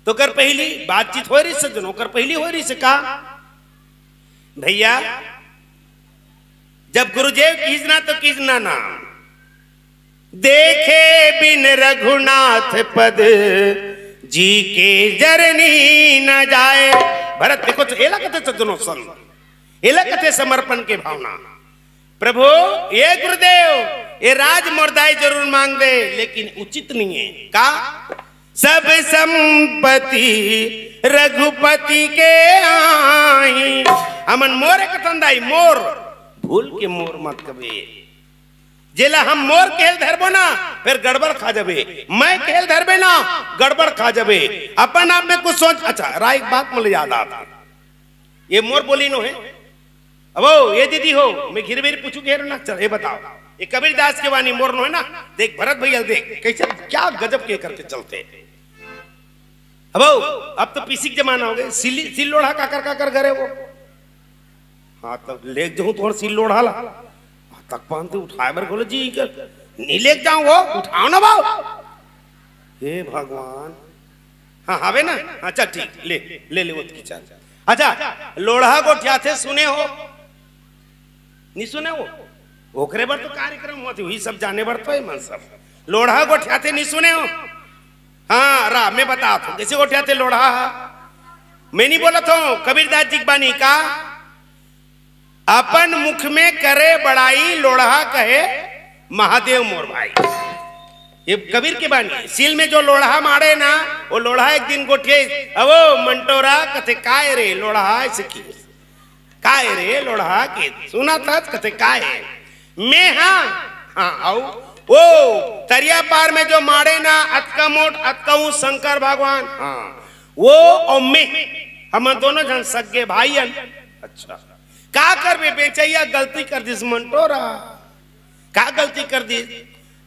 तो कर पहली बातचीत हो रही सज्जनों, कर पहली हो रही से का भैया, जब गुरुदेव किहिस ना तो किहिस ना ना, देखे बिन रघुनाथ पद, जी के जरनी न जाए। भरत देखो तो एला कथे सज्जनो संत, एला कथे समर्पण के भावना। प्रभु, ये गुरुदेव, ये राज मोर दाई जरूर मांग दे, लेकिन उचित नहीं है। का? सब संपत्ति रघुपति के आही। हमन मोर कथन दाई, मोर, भूल के मोर मत कबे। जेला हम मोर कहेल धरबो ना, फिर गड़बड़ खा जाबे। मैं कहेल धरबे ना, गड़बड़ खा जाबे। अपन आप में कुछ सोच। अच्छा, रा एक बात मोला याद आता, ये मोर बोली नो है। अब ओ, ये दीदी हो, मैं घिर बेर पूछू घेर ना, चल, ये बताओ, ये कबीरदास के वाणी मोर नो है ना? देख भरत भैया, देख कैसे, क्या गजब के करके चलते। अब ओ, अब तो पीसी के जमाना हो गए, सिल सिल लोढ़ा काकर काकर करे वो। हाँ, तो लेग जाऊं तोर सिल लोढ़ा ला। तक पान ते उठाए बर बोले जी कर, नहीं लेग जाऊं वो, उठाओ ना बाबू। हे भगवान। हाँ, हवे ना? अच्छा, ठीक, ले, ले, ले, ओतकी चाल। अच्छा, लोढ़ा गोठियाथे सुने हो? नहीं सुने हो? ओकरे बर तो कार्यक्रम होथे, वही सब जाने बर तो है मन सब। लोढ़ा गोठियाथे नहीं सुने हो? हाँ, रा, मैं बतात हूँ, कैसे गोठियाथे लोढ़ा? मैं नहीं बोलत हूँ, कबीरदास जी के बानी का, अपन मुख में करे बड़ाई, लोढ़ा कहे महादेव मोर भाई। ये कबीर के बानी। सील में जो लोढ़ा मारे ना, वो लोढ़ा एक दिन गोठियाइस, अबो मंटोरा कथे, "काय रे लोढ़ा ऐसे की? काय रे लोढ़ा के सुना था?" कथे, "काय है?" "मैं हाँ।" "हाँ, आओ।" "ओ तरिया पार में जो मारे ना, अतका मोट, अतका ऊंच शंकर भगवान।" "हाँ।" "वो और मैं, हम दोनों जन सगे भाई हन।" "अच्छा।" "का करबे, बेचैया गलती कर दिस मंटोरा।" "का गलती कर दिस?"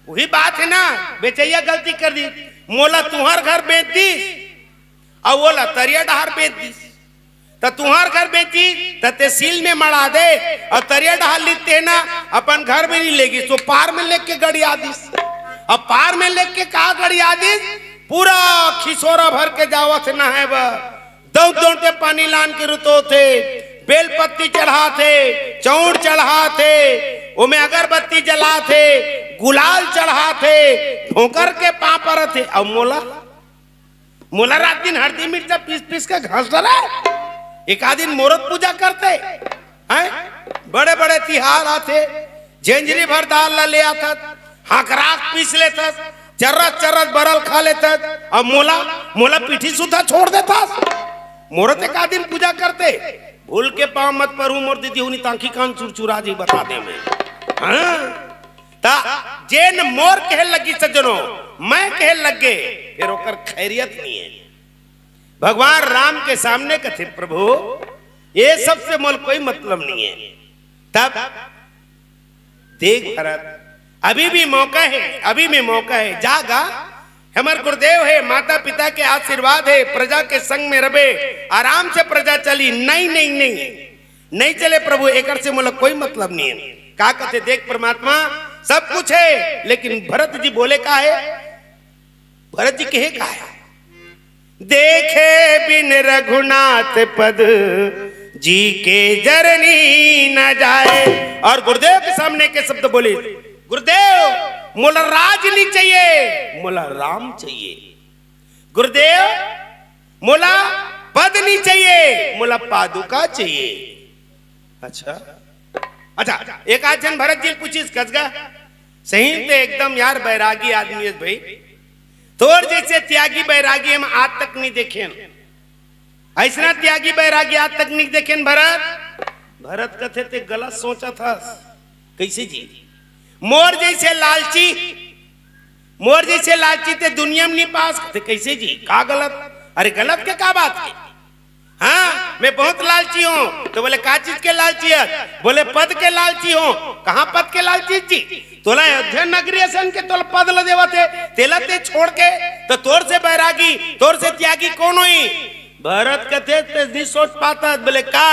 "वही बात है ना, बेचैया गलती कर दिस। मोला तुहर घर बेच दिस और वोला तरिया डहार बेच दिस। त तुहर घर बेची त ते सील में मड़ा दे और तरिया डहार लिते ना, अपन घर में नहीं लेगी, सो पार में लेके गड़िया दिस।" अब पार में लेके का गड़िया दिस? पूरा खिसोरा भर के जावत हे नहाए बर। दौड़ दौड़ के पानी लान के रुतोथे, बेल पत्ती चढ़ाथे, चौड़ चढ़ाथे, ओमे अगरबत्ती जलाथे, गुलाल चढ़ाथे, भोंकर के पाँव परत हे। अब मोला, मोला रात दिन हरदी मिर्चा पीस पीस के घस डरे। एक आध दिन मोरो त पूजा करते हैं। बड़े बड़े तिहार आथे, झेंझरी भर दाल ला ले आथस, हकरास पीस लेथस, चर्रस चर्रस बरल खा लेथस, अब मोला, मोला पीठी सुधा छोड़ देथस। मोरो त एक आध दिन पूजा करते। भूल के पाँव मत परहू मोर दीदी होनी, ताकि कान चुरचुरा जी बता दे मैं। हाँ? त जेन मोर कहे लगी सज्जनो, मैं कहे लगे, फिर ओकर खैरियत नहीं है। भगवान राम के सामने कथे, "प्रभु, ये सबसे मोल कोई मतलब नहीं है।" तब देख भरत, अभी भी मौका है, अभी भी मौका है, जागा। हमर गुरुदेव है, माता पिता के आशीर्वाद है, प्रजा के संग में रबे, आराम से प्रजा चली। नहीं, नहीं, नहीं, नहीं चले प्रभु, एकर से मोला कोई मतलब नहीं है। का कथे, देख परमात्मा, सब कुछ है, लेकिन भरत जी बोले का है? भरत जी कहे का है? "देखे बिन रघुनाथ पद, जी के जरनी न जाए।" और गुरुदेव के सामने के शब्द बोले, "गुरुदेव, मोला राज नहीं चाहिए, मोला राम चाहिए। गुरुदेव, मोला पद नहीं चाहिए, मोला पादुका चाहिए।" अच्छा, अच्छा, एक आध झन भरत जी ल पूछिस, "कस गा, सही ते एकदम यार बैरागी आदमी हस भाई, तोर जैसे त्यागी बैरागी हम आज तक नहीं देखेन, ऐसना त्यागी बैरागी आज तक नहीं देखेन भरत।" भरत कथे, "ते गलत सोचत हस।" "कैसे जी?" "मोर जैसे लालची, मोर जैसे लालची ते दुनिया में नहीं पास।" कथे, "कैसे जी, का गलत?" "अरे गलत के का बात है?" "हाँ, मैं बहुत लालची हूँ।" तो बोले, "का चीज के लालची है?" बोले, "पद के लालची हूँ।" "कहाँ पद के लालची जी? तोला अयोध्या नगरी असन के तोला पद ल देवत हे, तेला ते छोड़ के, तो तोर से बैरागी, तोर से त्यागी कौन होही?" भरत कथे, "ते नहीं सोच पाता।" बोले, "का?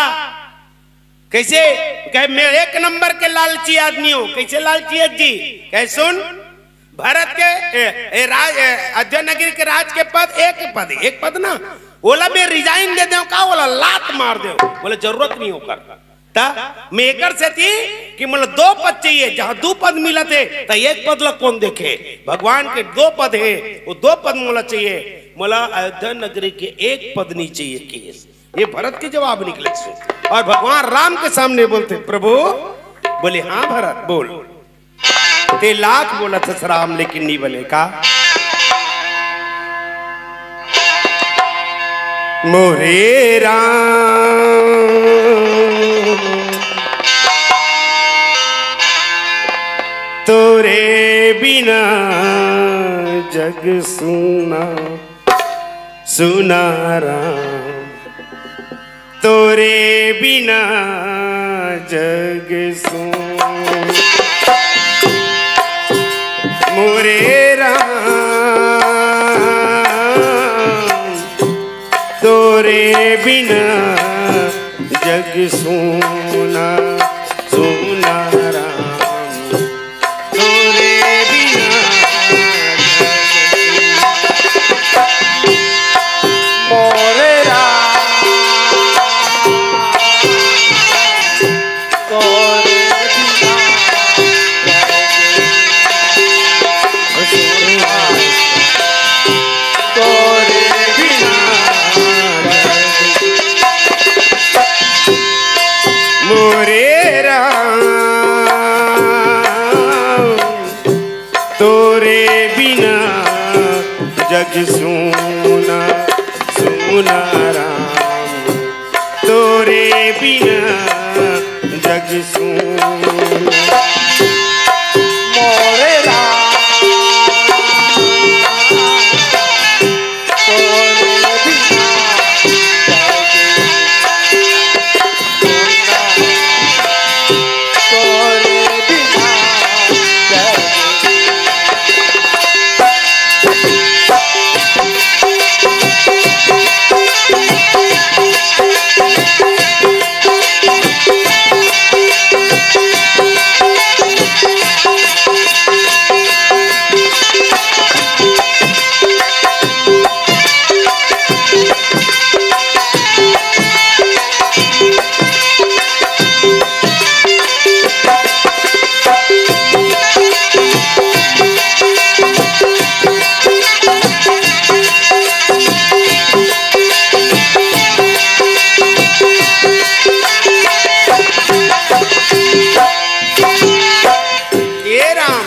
कैसे?" कहे, "मैं एक नंबर के लालची आदमी हूँ।" "कैसे लालची है जी?" कहे, "सुन, भरत के, ए, ए, राज, ए, अयोध्या नगरी के राज के पद, एक पद, एक पद ना, ओला मैं रिजाइन दे देव का, ओला लात मार देव।" बोले, "जरूरत नहीं ओकर।" त मैं एकर सेती कि मोला दो पद चाहिए, जहां दू पद मिलत हे, त एक पद ला कोन देखे? भगवान के दो पद हे, वो दो पद मोला चाहिए। मोला अयोध्या नगरी के एक पद नहीं चाहिए कि ये भरत के जवाब निकले। और भगवान राम के सामने बोलते, "प्रभु।" बोले, "हाँ भरत, बोल।" ते लाख बोलत हस राम, लेकिन नहीं बने का। मोरे राम, तोरे बिना जग सूना, सूना राम, तोरे बिना जग सूना। मोरे राम, तोरे बिना जग सूना, सूना राम, तोरे बिना। मोरे राम, तोरे बिना। तोरे बिना। मोरे राम, तोरे बिना जग सूना, सूना राम, तोरे बिना जग सूना। मोरे राम, तोरे बिना हे राम,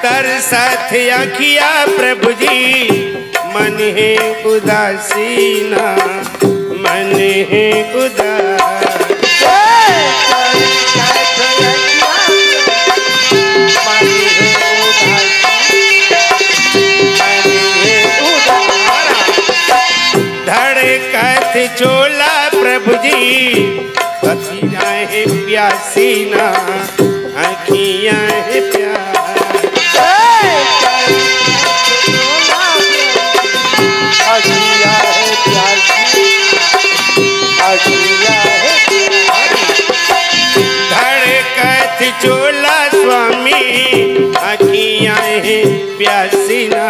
तरसत अखिया प्रभु जी, मन हे उदासीना, मन हे उदास। धड़कत चोला प्रभु जी, अखियाँ हे प्यासीना, अखियाँ हे प्यास। अखियाँ हे प्यासी, अखियाँ हे प्यासी। धड़कत चोला स्वामी, अखियाँ हे प्यासीना,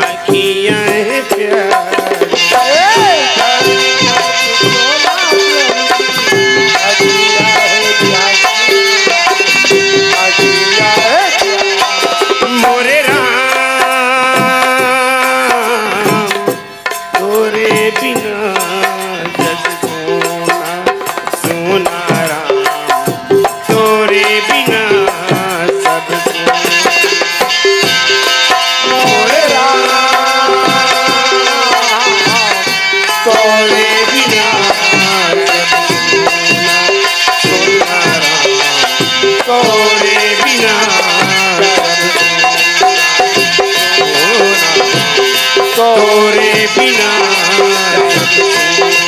अखियाँ हे प्यासी। मोरे राम, तोरे बिना जग सूना, सूना राम, तोरे बिना सब सूना। मोरे राम, तोरे बिना सब सूना, सूना राम, तोरे बिना सब सूना, सूना राम, तोरे बिना सब सूना,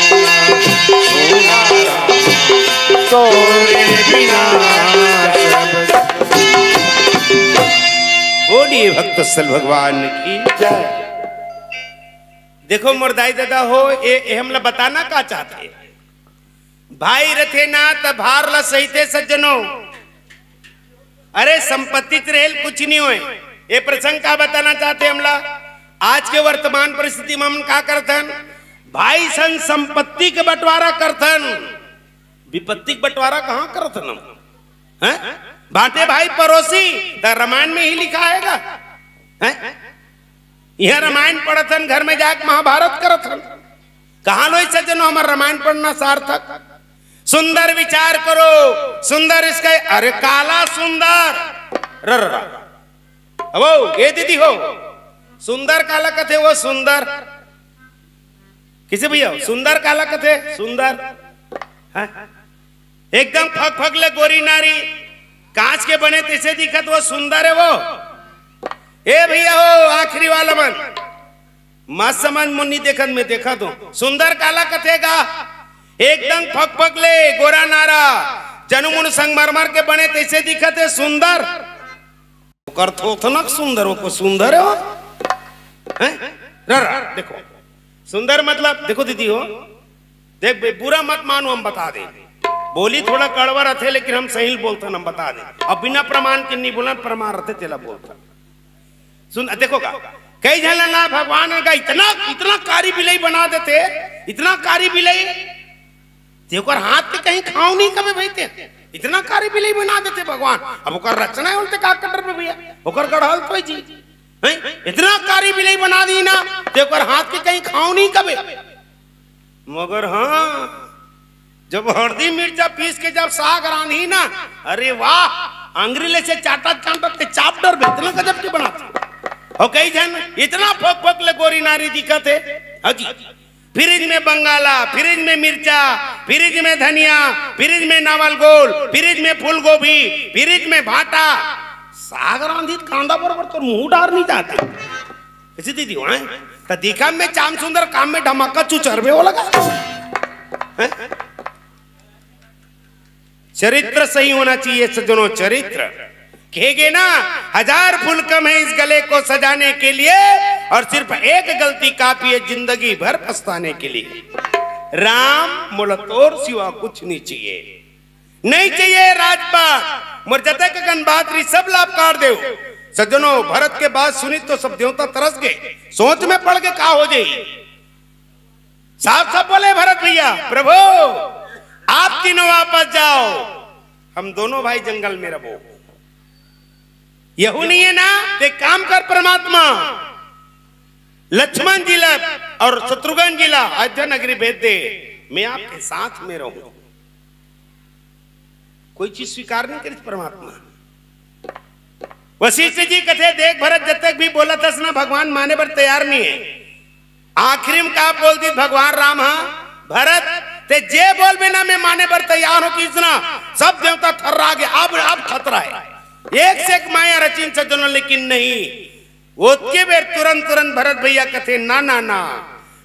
सूना राम, तोरे बिना सब। बोलिए भक्तवत्सल भगवान की जय। देखो मोर दाई ददा हो, ए, ए हमला बताना का चाहत हे? भाई रथे ना त भार ला सहिथे सज्जनो। अरे संपत्ति त रहेल कुछ नहीं होय। ए प्रसंग का बताना चाहत हे हमला? आज के वर्तमान परिस्थिति में हमन का करथन? भाई सन संपत्ति के बंटवारा करथन, विपत्ति के बंटवारा कहाँ करथन हम? हैं? बांटे भाई परोसी, त रामायण में ही लिखा है गा। हैं? इहाँ रामायण पढ़थन, घर में जाके महाभारत करथन। कहाँ लोई सज्जनो, हमर रामायण पढ़ना सार्थक। सुंदर विचार करो, सुंदर इसका, अरे काला सुंदर। र, र, र। अबो, ए दीदी हो, सुंदर काला कथे वो सुंदर? किसे भैया, सुंदर काला कथे? सुंदर। हैं? एकदम फक फक ले गोरी नारी, कांच के बने तइसे दिखत वो सुंदर है वो। ए भैया हो, आखिरी वाला मन, मत समझ मुन्नी देखत में देखत हो। सुंदर काला कथे गा? एकदम फक फक ले गोरा नारा, जनु मुनु संगमरमर के बने तइसे दिखत है सुंदर। ओकर थोथनक सुंदर, ओको सुंदर है वो। हैं? र, र, देखो, सुंदर मतलब, देखो दीदी हो, देख बे, बुरा मत मानो, हम बता दे, बोली थोड़ा कड़वा रथे, लेकिन हम सही बोलथन, हम बता दे। अब बिना प्रमाण के नहीं बोलन, प्रमाण रथे तेला बोलथन। सुन, देखो का, कई झन ला ना भगवान का इतना, इतना कारी बिलई बना देथे, इतना कारी बिलई, ते ओकर हाथ के कहीं खाव नहीं कबे भाई ते, इतना कारी बिलई बना देथे भगवान। अब ओकर रचना है, उनते का कटर पे भैया, ओकर गढ़ल तो जी, हैं? इतना कारी बिलई बना दी ना, ते ओकर हाथ के कहीं खाव नहीं कबे। मगर हाँ, जब हरदी मिर्चा पीस के जब साग रांधी ना, अरे वाह, अंगरी ले से चाटत चाटत ते चाप डरबे, इतना गजब के बनाथे। हो कई झन इतना फोक फोक ले गोरी नारी दिखत हे। हाँ जी, फ्रिज में बंगाला, फ्रिज में मिर्चा, फ्रिज में धनिया, फ्रिज में नावल गोल, फ्रिज में फूलगोभी, फ्रिज में भाटा। साग रांधित कांदा बरोबर तोर मुंह डार नहीं जाते। कैसे दीदी हो, हैं? त दिखा में चाम सुंदर, काम में धमाका, चुचरबे वो लगा। हैं? चरित्र सही होना चाहिए सज्जनों, चरित्र। कहे गे ना, हजार फूल कम है इस गले को सजाने के लिए, और सिर्फ एक गलती काफी है जिंदगी भर पछताने के लिए। राम, मोला तोर सिवा कुछ नहीं चाहिए, नहीं चाहिए राजपाट, मोर जतक अकन बात रही सब ला अपकार देव। सज्जनों, भरत के बात सुनी तो सब देवता तरस गए, सोच में पड़ के का हो जाई। साफ साफ बोले भरत भैया, "प्रभु, आप तीनों वापस जाओ, हम दोनों भाई जंगल में रहो।" यहू नहीं है ना, तो एक काम कर परमात्मा, लक्ष्मण जी ला और शत्रुघ्न जी ला अयोध्या नगरी भेज दे, मैं आपके साथ में रहूं। कोई चीज स्वीकार नहीं करिस परमात्मा। वशिष्ठ जी कथे, "देख भरत, जब तक भी बोलत हस ना, भगवान माने बर तैयार नहीं है।" आखिरी में का बोल दी भगवान राम, "हाँ भरत, ते जे बोलबे ना, मैं माने बर तैयार हूं।" किसना सब देवता थर्रा गया, अब अब खतरा है। एक से एक माया रचिन सज्जनों, लेकिन नहीं, ओतके बेर तुरंत तुरंत भरत भैया कथे, "ना ना ना,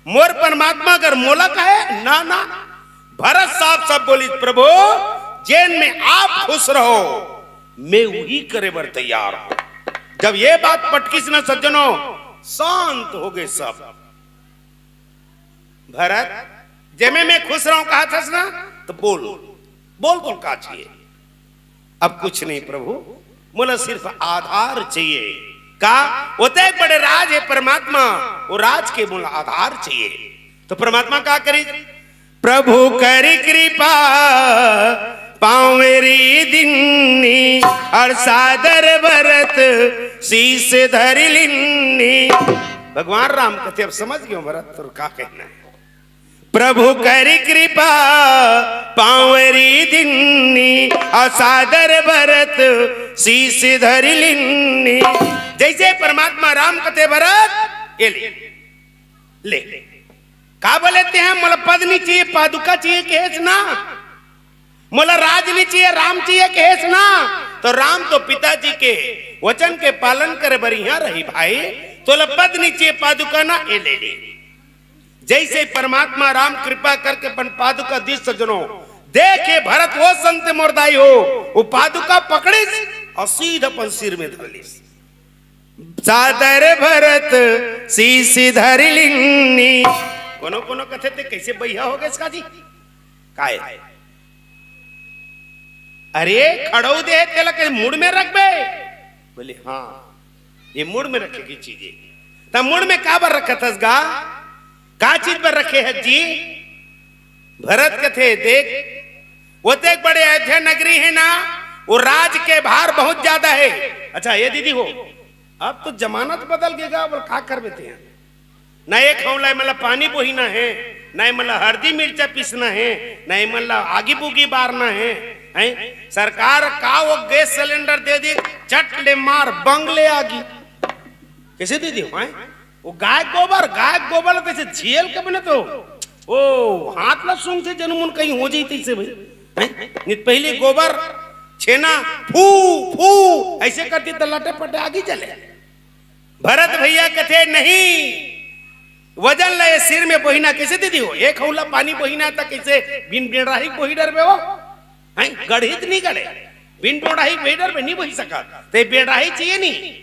मोर परमात्मा अगर मोला कहे ना ना।" भरत साफ साफ बोली, "प्रभु, जेन में आप खुश रहो, मैं वही करे बर तैयार हूं।" जब ये बात पटकिस ना सज्जनों, शांत हो गए सब। भरत, जेमे मैं खुश रहूं कहा थस ना, तो बोल, बोल, बोल का चाहिए? अब कुछ नहीं प्रभु, मोला सिर्फ आधार चाहिए। का? ओते बड़े राज है परमात्मा, वो राज के मोला आधार चाहिए। तो परमात्मा का करी? प्रभु करी कृपा पाँव री दिन्नी, और सादर भरत शीश धरि लिन्नी। भगवान राम कथे, अब समझ गयो भरत, तोर का कहना है। प्रभु करी कृपा पाँव री दिन्नी, और सादर भरत शीश धरि लिन्नी। जैसे परमात्मा राम कथे, भरत, ये ले, ले। का बोले ते हैं, मोला पद नहीं चाहिए, पादुका चाहिए, कहेस ना। मोला राज नहीं चाहिए, राम चाहिए, कहेस ना। तो राम तो पिताजी के वचन के पालन करे बर इहाँ रही भाई, तोला पद नहीं चाहिए, पादुका ना, ये ले ले। जैसे परमात्मा राम कृपा करके अपन पादुका दिस सज्जनों, देखे भरत वो संत मोर दाई हो, वो पादुका पकड़िस और सीधा अपन सिर में धर लिस। सादर भरत शीश धरि लिन्नी। कोनो कोनो कथे ते कैसे बइहा हो गए इसका जी? काय? अरे खड़ऊ दे तेला के मुड़ में रखबे? बोले हाँ, ये मुड़ में रखे की चीज है। त मुड़ में काबर रखत हस गा? का चीज बर रखे हे जी? भरत कथे, देख, ओतेक बड़े अयोध्या नगरी हे ना, वो राज के भार बहुत ज्यादा हे। अच्छा, ये दीदी हो, अब तो जमाना तो बदल गे गा, बोल का करबे ते? ना एक हौला एमन ला पानी बोहिना हे, ना एमन ला हरदी मिर्चा पीसना हे, ना एमन ला आगी बुगी बारना हे, हैं? सरकार का वो गैस सिलेंडर दे दी, चट ले मार, बंग ले आगी। कइसे दे दी, हैं? वो गाय गोबर, गाय गोबर ला तइसे झियल के बने तो, ओ, हाथ ला सूंघ से जनमुन कहीं हो जाई तइसे भाई, हैं? नहीं, पहले गोबर, छेना, फू, फू, अइसे करती तो लटे पटे आगी जले। भरत भैया कथे, नहीं, वजन ला ये सिर में बोहिना कइसे दीदी हो? एक हौला पानी बोहिना त कइसे बिन बेड़राही बोही डरबे हो? हैं? गढ़ही त नहीं गढ़े, बिन बेड़राही बोही डरबे, नहीं बोही सकत, ते बेड़राही चाहिए नहीं।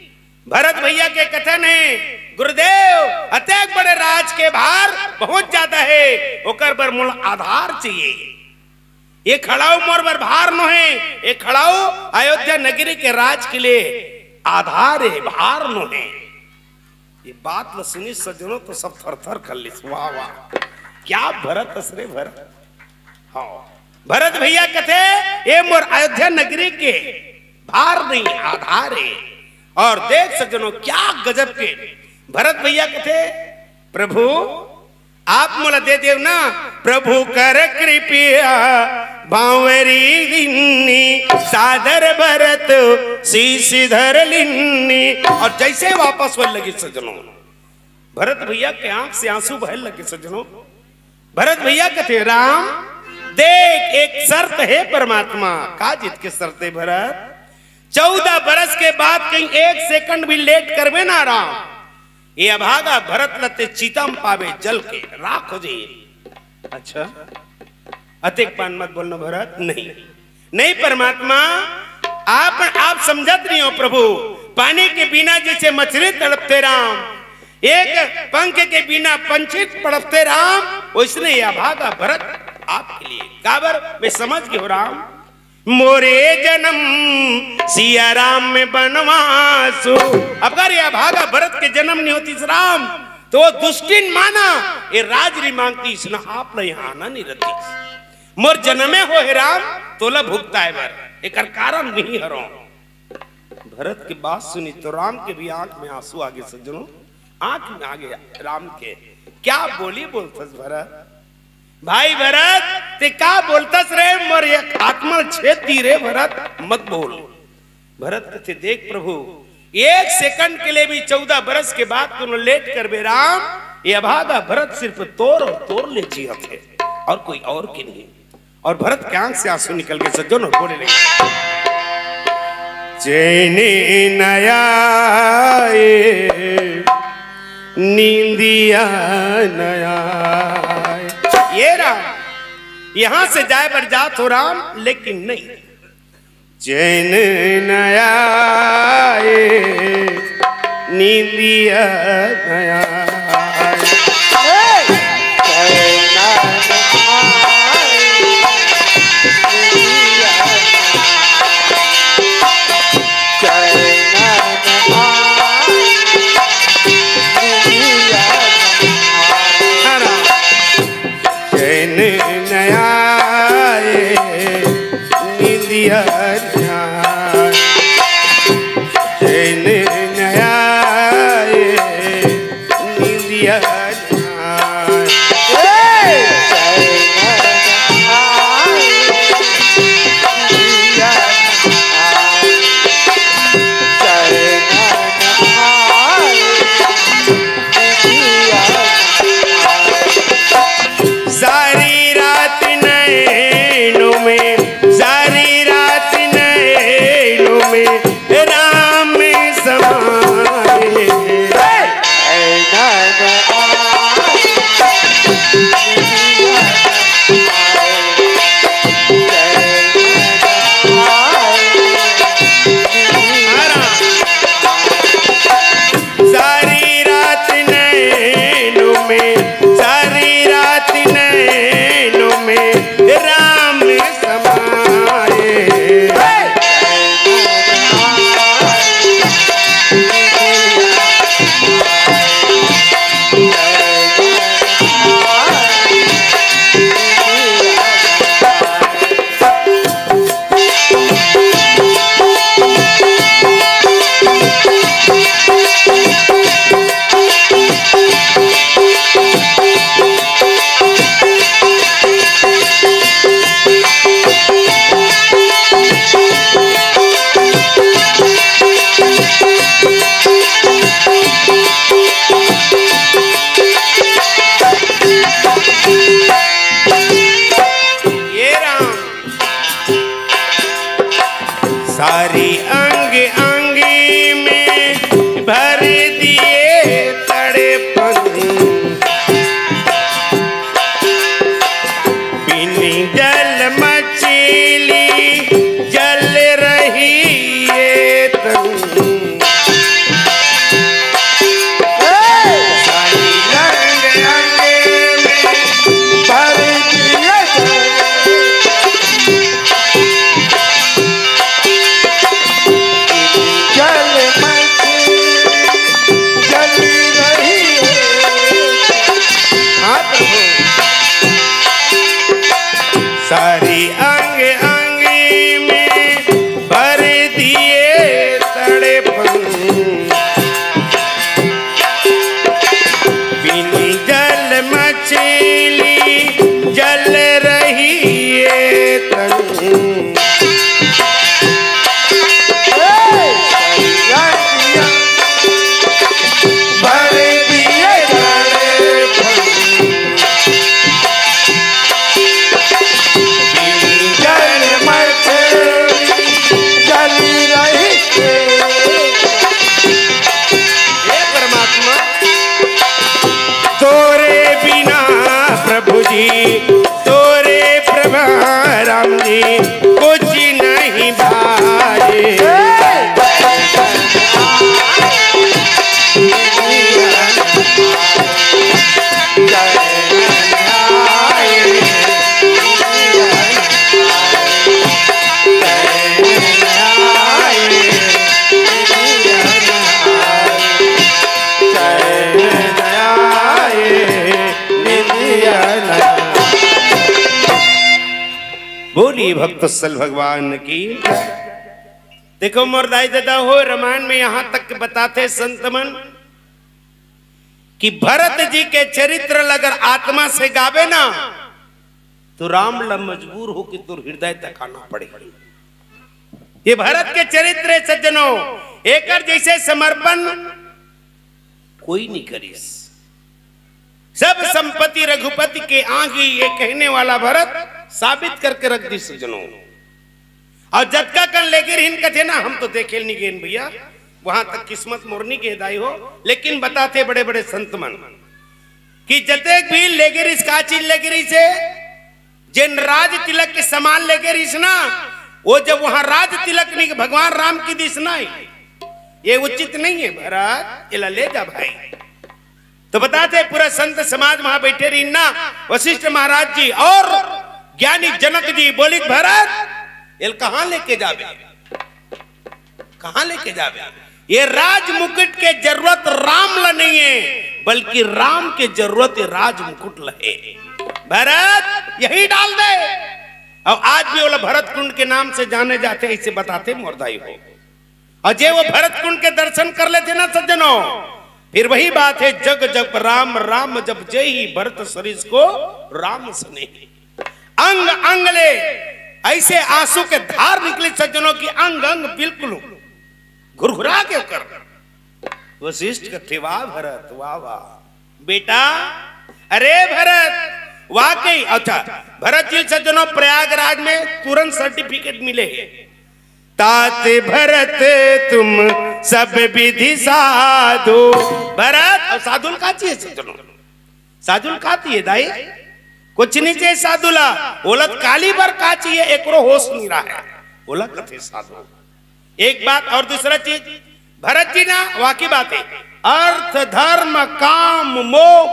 भरत भैया के कथन हे, गुरुदेव, अतेक बड़े राज के भार बहुत ज्यादा हे, ओकर बर मोला आधार चाहिए। ये खड़ाऊ मोर बर भार नोहे, ये खड़ाऊ अयोध्या नगरी के राज के लिए आधार हे, भार नोहे। ये बात ल सुनिस सज्जनों तो सब थर थर कर लिस। वाह वाह, क्या भरत अस रे भरत। हाँ, भरत भैया कथे, ये मोर अयोध्या नगरी के भार नहीं, आधार हे। और देख सज्जनों, क्या गजब के भरत भैया कथे, प्रभु, आप मोला दे देव ना। प्रभु कर कृपया बांवरी दिन्नी, सादर भरत शीश धर लिन्नी। और जइसे वापस होय लगिस सज्जनों, भरत भैया के आंख से आंसू बहे लगे सज्जनों। भरत भैया कथे, राम, देख, एक शर्त हे परमात्मा। का चीज के शर्त हे भरत? चौदह बरस के बाद कहीं एक सेकंड भी लेट करबे ना राम, ये अभागा भरत ल ते चिता म पाबे, जल के राख हो जाई। अच्छा, अतेक पान मत बोलना भरत। नहीं, नहीं परमात्मा, आप, आप समझत नहीं हो प्रभु। पानी के बिना जइसे मछली तड़पथे राम, एक पंख के बिना पंछी तड़पथे राम, वइसने ये अभागा भरत आपके लिए। काबर? मैं समझ गे हों राम, मोरे जनम सिया राम में बनवासु। अगर ये अभागा भरत के जनम नहीं होतिस राम, तो वो दुष्टिन माना, ये राज नहीं मांगतिस ना, आप ला यहाँ आना नहीं रहतिस। मोर जनमे हो हे राम, तोला भुगताए बर, एकर कारण नहीं हरों। भरत के बात सुनिस तो राम के भी आंख में आंसू आगे सज्जनों, आंख में आगे राम के। क्या बोली बोलथस भरत? भाई भरत, ते का बोलथस रे? मोर एक आत्मा ल छेद दी रे भरत, मत बोल। भरत कथे, देख प्रभु, एक सेकंड के लिए भी चौदह बरस के बाद कोनो लेट करबे राम, ये अभागा भरत सिर्फ तोर और तोर ले जियत हे, और कोई और के नहीं। और भरत के आंख से आंसू निकल के सज्जनों बोले लगे, चैन नया ए, नींदिया नया ए। ये राम, यहाँ से जाए बर जात हों राम, लेकिन नहीं, चैन नया ए, नींदिया नया ए। चैन नया ए, नींदिया नया। चैन नया ए, नींदिया नया। ए! सारी रात नैनों में, सारी रात नैनों में राम समाए। सारी रात नैनों में, सारी रात नैनों में राम समाए। हाँ प्रभु। सारी अंग अंग में भर दिए तड़पन, बिन जल मछली जल रही ये तन। भर दिए तड़पन, बिन जल मछली जल रही। हे परमात्मा, तोरे बिना प्रभु जी, तोरे प्रभु राम जी, कुछ नहीं भाए। बोलिए भक्त वत्सल भगवान की। देखो मोर दाई ददा हो, रामायण में यहाँ तक बताथे संत मन कि भरत जी के चरित्र ल अगर आत्मा से गाबे ना, तो राम ल मजबूर होके तोर हृदय तक आना पड़ही। ये भरत के चरित्र हे सज्जनों, एकर जैसे समर्पण कोई नहीं करिस। सब संपत्ति रघुपति के आगी, ये कहने वाला भरत साबित करके रख दिस सज्जनों। अउ जतका कन लेगे रिहिन कथे ना, हम तो देखे ल नी गेन भैया, वहां तक किस्मत मोर नी गे दाई हो, लेकिन बताथे बड़े बड़े संत मन कि जतेक भी लेगे रिहिस, का चीज लेगे रिहिस हे, जेन राज तिलक के समान लेगे रिहिस ना, वो जब वहां राज तिलक नी भगवान राम के दिस ना, ये उचित नहीं है भरत, एला ले जा भाई। तो बताथे पूरा संत समाज वहां बैठे रिहिन ना, वशिष्ठ महाराज जी अउ ज्ञानी जनक जी बोलिस, भरत, एला कहां लेके जाबे, कहां लेके जाबे? ये राज मुकुट के जरूरत राम ल नहीं है, बल्कि राम के जरूरत ये राज मुकुट ल हे। भरत, यही डाल दे। अउ आज भी ओला भरत कुंड के नाम से जाने जाथे, अइसे बताथे मोर दाई हो। अउ जे वो भरत कुंड के दर्शन कर लेथे ना सज्जनों, फिर वही बात है, जग जप राम राम जप, जेहि भरत सरिस को राम सनेही। अंग अंग ले अइसे आंसू के धार निकलिस सज्जनों कि अंग अंग बिल्कुल घुरघुरा गे ओकर। वशिष्ठ कथे, वाह भरत, वाह वाह बेटा, अरे भरत, वाकई। अच्छा, भरत जी सज्जनों प्रयागराज में तुरंत सर्टिफिकेट मिले हे, तात भरत तुम सब विधि साधु। भरत, अउ साधु ल का चाहिए सज्जनों? साधु ल का चाहिए दाई? कुछ नहीं चाहिए साधु ला। ओला त काली बर का चाहिए, एकरो होश नहीं रहा है, ओला कथे साधु। एक बात, अउ दूसरा चीज, भरत जी ना, वाकई बात है, अर्थ धर्म काम मोह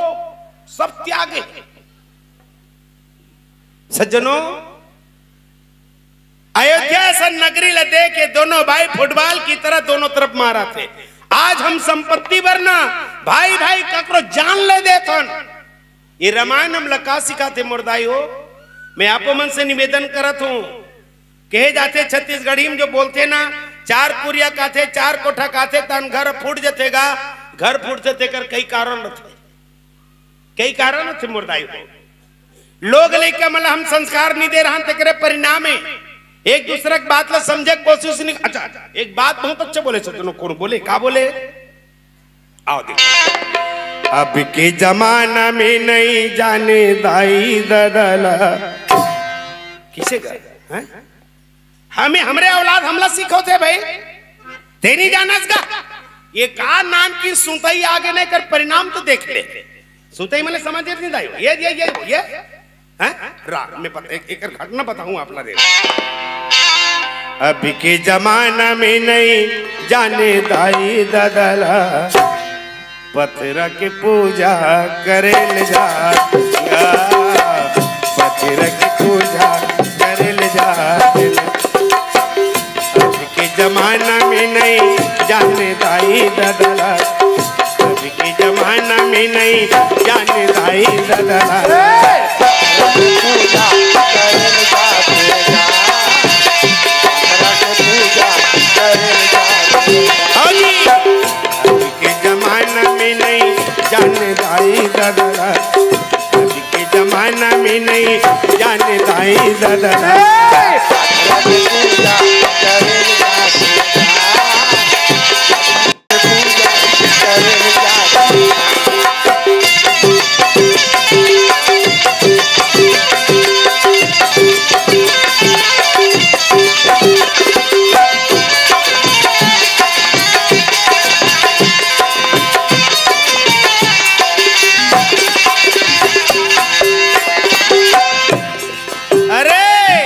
सब त्यागे। सज्जनों, अयोध्या असन नगरी ल देख के दोनों भाई फुटबॉल की तरह दोनों तरफ मारत हे। आज हम संपत्ति बर ना भाई भाई ककरो जान ले देथन। ये रामायण हमला का सिखाथे मोर दाई हो? मैं आपो मन से निवेदन करत हूं, कहे जाथे छत्तीसगढ़ी में जो बोलथे ना, चार कुरिया काथे, चार कोठा काथे, तहान घर फूट जथे गा। घर फूटथे तेकर कई कारण रथे, कई कारण रथे मोर दाई हो। लोग लइका मन ल हम संस्कार नहीं दे रहन, तेकरे परिणाम हे। एक दूसरा के बात ल समझे के कोशिश नहीं। अच्छा, एक बात बहुत अच्छा बोले सज्जनों, कौन बोले, का बोले? आओ देखो, अब के जमाना में नहीं जाने दाई ददा ला। किसे का? हैं? हमें, हमरे औलाद हमला सिखोथे भाई, ते नहीं जानस का? ये का नाम की सुतई आगे नहीं कर, परिणाम तो देख ले। सुतई मने समझ नहीं दाई, ये, ये, ये, ये, हैं? रा, मैं पत-, एक, एक घटना बताऊं आप ला रे। अभी के जमाना में नहीं जाने दाई ददा ला, पथरा के पूजा करे ले जा, पथरा के पूजा करे ले जा। अभी के जमाना में नहीं जाने दाई ददा ला, अभी के जमाना जमाना में नहीं जाने दाई ददा। पूजा करेल जाते जा, रस पूजा करेल जाते जा। हाँ जी। आज के जमाना में नहीं जाने दाई ददा। आज के जमाना में नहीं जाने दाई ददा। रस पूजा करेल जाते जा। अरे,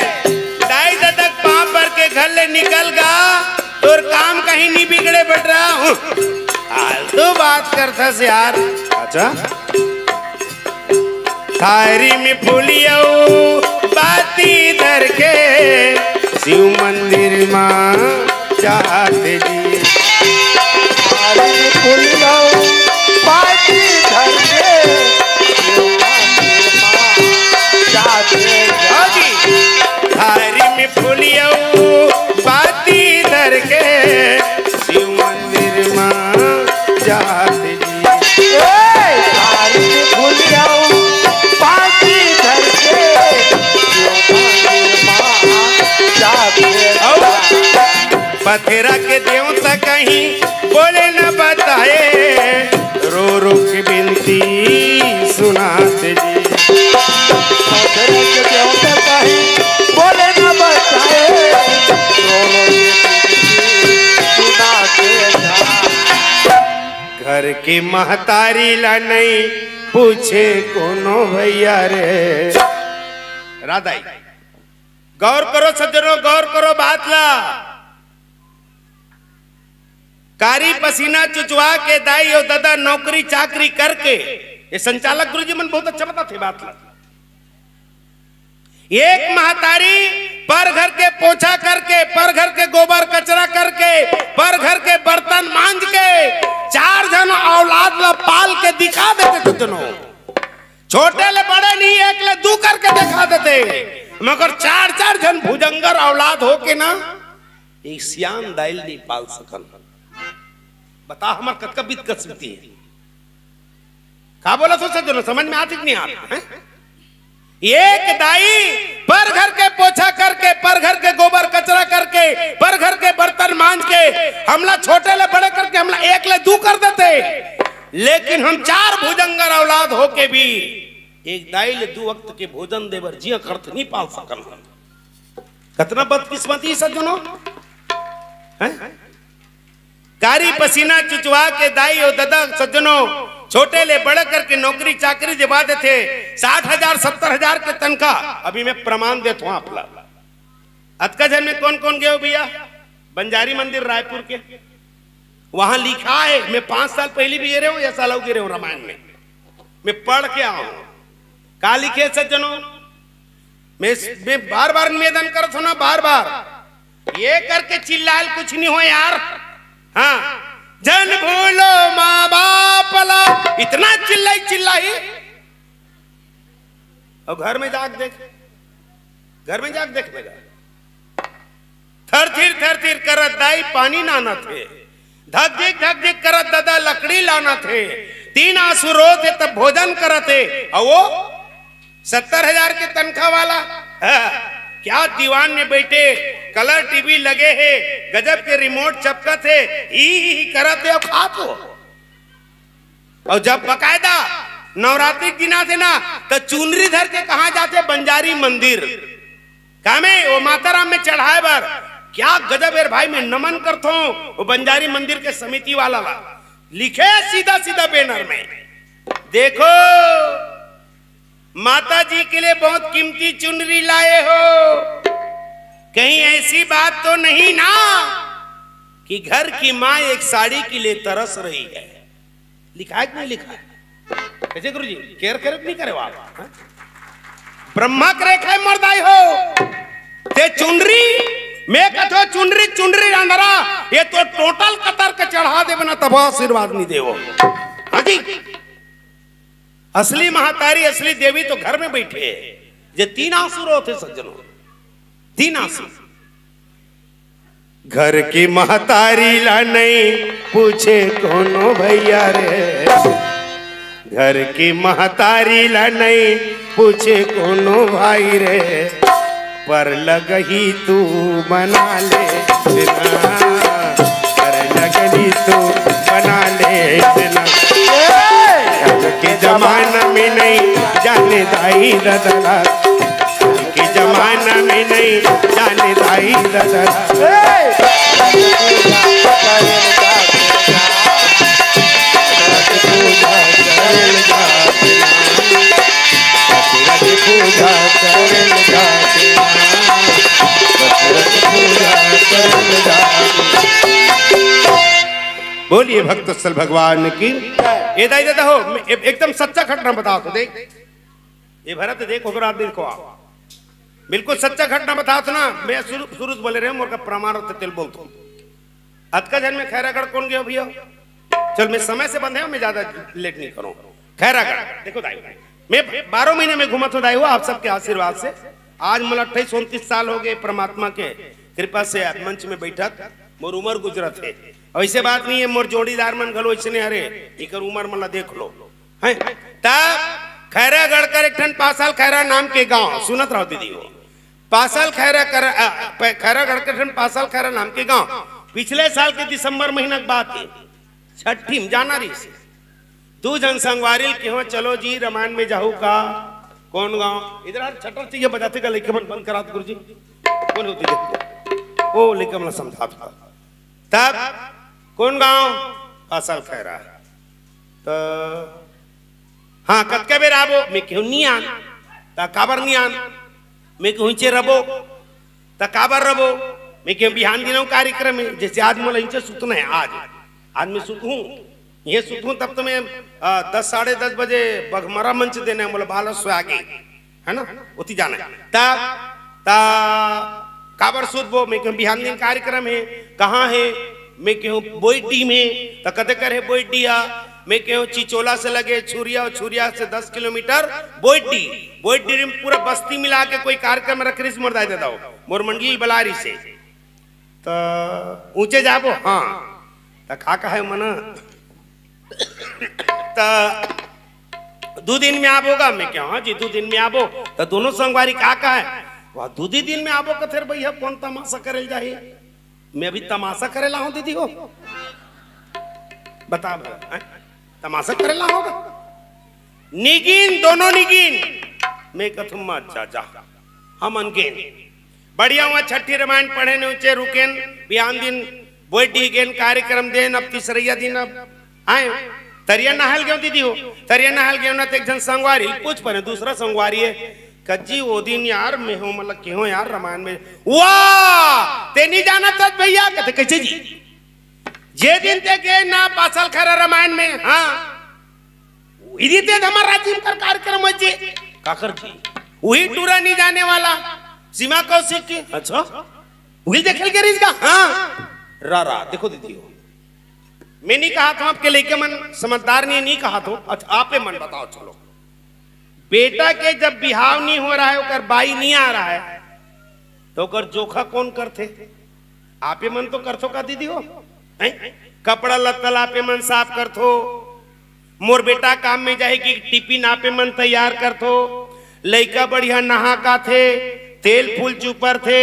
दाई ददा के पाँव पर के घर ले निकल गा, तोर काम कहीं नहीं बिगड़े बेटा। फालतू बात करथस यार। अच्छा, थारी में फूली अउ बाती धर के शिव मंदिर मा जाते जी। थारी में फूली अउ बाती धर के शिव मंदिर मा जाते जी। हाँ जी। थारी में फूली अउ बाती धर के शिव मंदिर मा जाते जी। ए, थारी में फूली अउ बाती धर के शिव मंदिर मा जाते जी। अउ पथरा के देवता कहीं बोले न बताए, रो रो के बिनती सुनाते जी। पथरा के देवता कहीं बोले न बताए, रो रो के बिनती सुनाते जा। घर के महतारी ला नहीं पूछे कोनो भैया रे। राधा, गौर करो सज्जनों, गौर करो बात ला। कारी पसीना चुचवा के दाई अउ ददा नौकरी चाकरी करके, ये संचालक गुरुजी मन बहुत अच्छा बताथे बात ला। एक महतारी पर घर के पोछा करके, पर घर के गोबर कचरा करके, पर घर के बर्तन मांज के चार झन औलाद ला पाल के दिखा देथे सज्जनों। छोटे ले बड़े नहीं, एक ले दू करके दिखा देथे, मगर चार चार झन भुजंगर औलाद हो के ना एक सियान दाई ल नहीं पाल सकन। बता हमर कतका बितकत स्थिति हे। का बोलत हो सज्जनों, समझ में आत हे कि नहीं आत हे? एक दाई पर घर के पोछा करके, पर घर के गोबर कचरा करके, पर घर के बर्तन मांज के हमला छोटे ले बड़े करके हमला एक ले दू कर देथे, लेकिन हम चार भुजंगर औलाद होके भी एक दाई ले दू वक्त के भोजन दे बर जिया खर्च नहीं पाल सकन। कतना बदकिस्मती सज्जनों, हैं? कारी पसीना चुचवा के दाई अउ ददा सज्जनों, छोटे ले बड़े करके नौकरी चाकरी दिवा देथे, साठ हजार सत्तर हजार के तनखा। अभी मैं प्रमाण देत हूँ आप ला। अतका झन में कौन कौन गए हो भैया? बंजारी मंदिर रायपुर के, वहां लिखा है, मैं पांच साल पहले भी गे रहे हूँ, ये साल अउ गे रहे हूँ रामायण में, मैं पढ़ के आया हूँ। का लिखे सज्जनों? मैं, मैं बार बार निवेदन करत हूँ ना, बार बार ये करके चिल्लायल कुछ नहीं हो यार। हाँ, जन भूलो माँ बाप ला, इतना चिल्लाई चिल्लाई। अउ घर में जाके देख, घर में जाके देख बेटा, थरथिर थरथिर करत दाई पानी लानत हे, धकधिक धकधिक करत ददा लकड़ी लानत हे, तीन आंसू रोत हे तब भोजन करत हे। अउ वो सत्तर हजार के तनखा वाला, हाँ, क्या दीवान में बैठे, कलर टीवी लगे हे, गजब के रिमोट चपकत हे, ही ही ही करत हे अउ खात हो। अउ जब बकायदा नवरात्रि के दिन आथे ना, त चुनरी धर के कहाँ जाथे? बंजारी मंदिर। कामे वो माता राम में चढ़ाए बर। क्या गजब हे भाई, मैं नमन करथों वो बंजारी मंदिर के समिति वाला ला। लिखे सीधा सीधा बैनर में, देखो माता जी के लिए बहुत कीमती चुनरी लाए हो, कहीं ऐसी बात तो नहीं ना कि घर की माँ एक साड़ी के लिए तरस रही है। लिखा है कि नहीं लिखा है? कैसे गुरुजी, केयर करे कि नहीं करे हो आप? हाँ? ब्रह्मा के रेखा मरदाई हो, ते चुनरी, मैं कथो चुनरी, चुनरी अंधरा, ये तो टोटल कतर के चढ़ा देबे ना, तब आशीर्वाद नहीं देवो। हाँ जी, असली महतारी, असली देवी तो घर में बैठे हे, जे तीन आंसू रोथे सज्जनों, तीन आंसू। घर की महतारी ला नहीं पूछे कोनो भैया रे, घर की महतारी ला नहीं पूछे कोनो भाई रे, पर लगही तू बना ले ना, पर लगही तू बना ले ना। घर के जमाना में नहीं जाने दाई ददला, घर के जमाना में नहीं जाने दाई ददला। बोलिए भक्तवत्सल भगवान की। ए दाई ददा हो, मैं ए-, एकदम सच्चा घटना बतावत हों, देख। ए भरत देख, ओकरा देखो आप। बिल्कुल सच्चा घटना बतावत हों ना, मैं शुरू, शुरू से बोले रहे, मोर का प्रमाण रहते तेल बोलत हों। अतका झन में खैरागढ़ कोन गए हो भैया? चल, मैं समय से बंधे हों, मैं ज्यादा लेट नहीं करूं। खैरागढ़, देखो दाई, मैं बारह महीने में घूमत हों दाई हो, आप सबके आशीर्वाद से। आज मोला अट्ठाईस उनतीस साल हो गए, परमात्मा के कृपा से आज मंच में बैठत मोर उमर गुजरत हे। अउ ऐसे बात नहीं हे, मोर जोड़ीदार मन घलो अइसने हरे, एकर उमर मन ला देख लो। हैं? त खैरागढ़ कर एक ठन पासाल खैरा नाम के गांव, सुनत रहो दीदी हो। पासाल खैरा कर, अ, प-, खैरागढ़ कर एक ठन पासाल खैरा नाम के गांव। पिछले साल के दिसंबर महीना के बात हे, छट्ठी में जाना रहिस। दू झन संगवारी ल किहों, "चलो जी, रमायन में जाहू का?" कोन गांव? इधर हर छटर चीज बजाथे का, लइका मन बंद करा दे, गुरुजी। कोन होती देखो? ओ, लइका मन समझात का। तब कोन गांव? पासाल खैरा। त हाँ, कतका बेर आबो? मैं किहों, "नी आन।" त काबर नी आन? मैं किहों, "इचे रबो।" त काबर रबो? मैं किहों, "बिहान दिन अउ कार्यक्रम हे।" जैसे आज मोला इचे सुतना हे, आज, आज मैं सुतहूं, ये सुतहूं, तब तो मैं, आ, दस, साढ़े दस बजे बघमरा मंच देना हे, मोला बारह सौ आगे, है ना, ओती जाना हे। तब, त काबर सुतबो? मैं किहों, "बिहान दिन कार्यक्रम हे।" "कहाँ हे?" मैं किहों, "बोईडीह में।" "त कते कर हे बोईडीह?" मैं किहों, "चिचोला से लगे छुरिया, अउ छुरिया से दस किलोमीटर बोईडीह।" बोईडीह में पूरा बस्ती मिला के कोई कार्यक्रम रख रहिस, मोर दाई ददा हो, मोर मंडली बला रहिस हे। त ऊंचे जाबो? हाँ। त का कहे मन? त दू दिन में आबो गा? मैं किहों, "हाँ जी, दू दिन में आबो।" त दोनों संगवारी का कहे? "वाह, दू दू दिन में आबो कथे रे भैया, कोन तमाशा करे ल जाही?" मैं अभी तमाशा करे ला हों दीदी हो? बता भाई, हैं? तमाशा करे ला हों गा? निगिन, दोनों निगिन। मैं कथूं, "मत जा, जा।" हमन गेन। बढ़िया हुआ, छट्ठी रमायन पढ़ेन, उचे रुकेन, बिहान दिन बोईडीह गेन, कार्यक्रम देन, अब तीसरइया दिन अब आए। तरिया नहाय ल गेंव दीदी हो, तरिया नहाय ल गेंव ना, त एक झन संगवारी ल पूछ परेंव, दूसरा संगवारी हे, "कज्जी, ओ दिन यार, मैं हों, मतलब, किहों यार, रमायन में।" "वाह, ते नी जानत हस भैया?" कथे, "कइसे जी?" "जे दिन ते गे ना पासाल खैरा रमायन में, हाँ, उही दिन ते हमर राजिम कर कार्यक्रम होय जी।" "काकर जी?" "उही टूरा नी जाने वाला, सीमा कौशिक के।" "अच्छा, उही देखे ल गे रहिस का?" "हाँ।" रा, रा, देखो दीदी हो, मैं नी कहत हों, आपके लइका मन समझदार नी, नी कहत हों। अच्छा, आपे मन बताओ, चलो, बेटा के जब बिहाव नी हो रहा हे, ओकर बाई नी आ रहा हे, त ओकर जोखा कोन करथे? आपे मन तो करथो का दीदी हो? हैं? कपड़ा लत्ता ला आपे मन साफ करथो, मोर बेटा काम में जाही कि टिफिन आपे मन तैयार करथो, लइका बढ़िया नहा काथे, तेल फूल चुपरथे,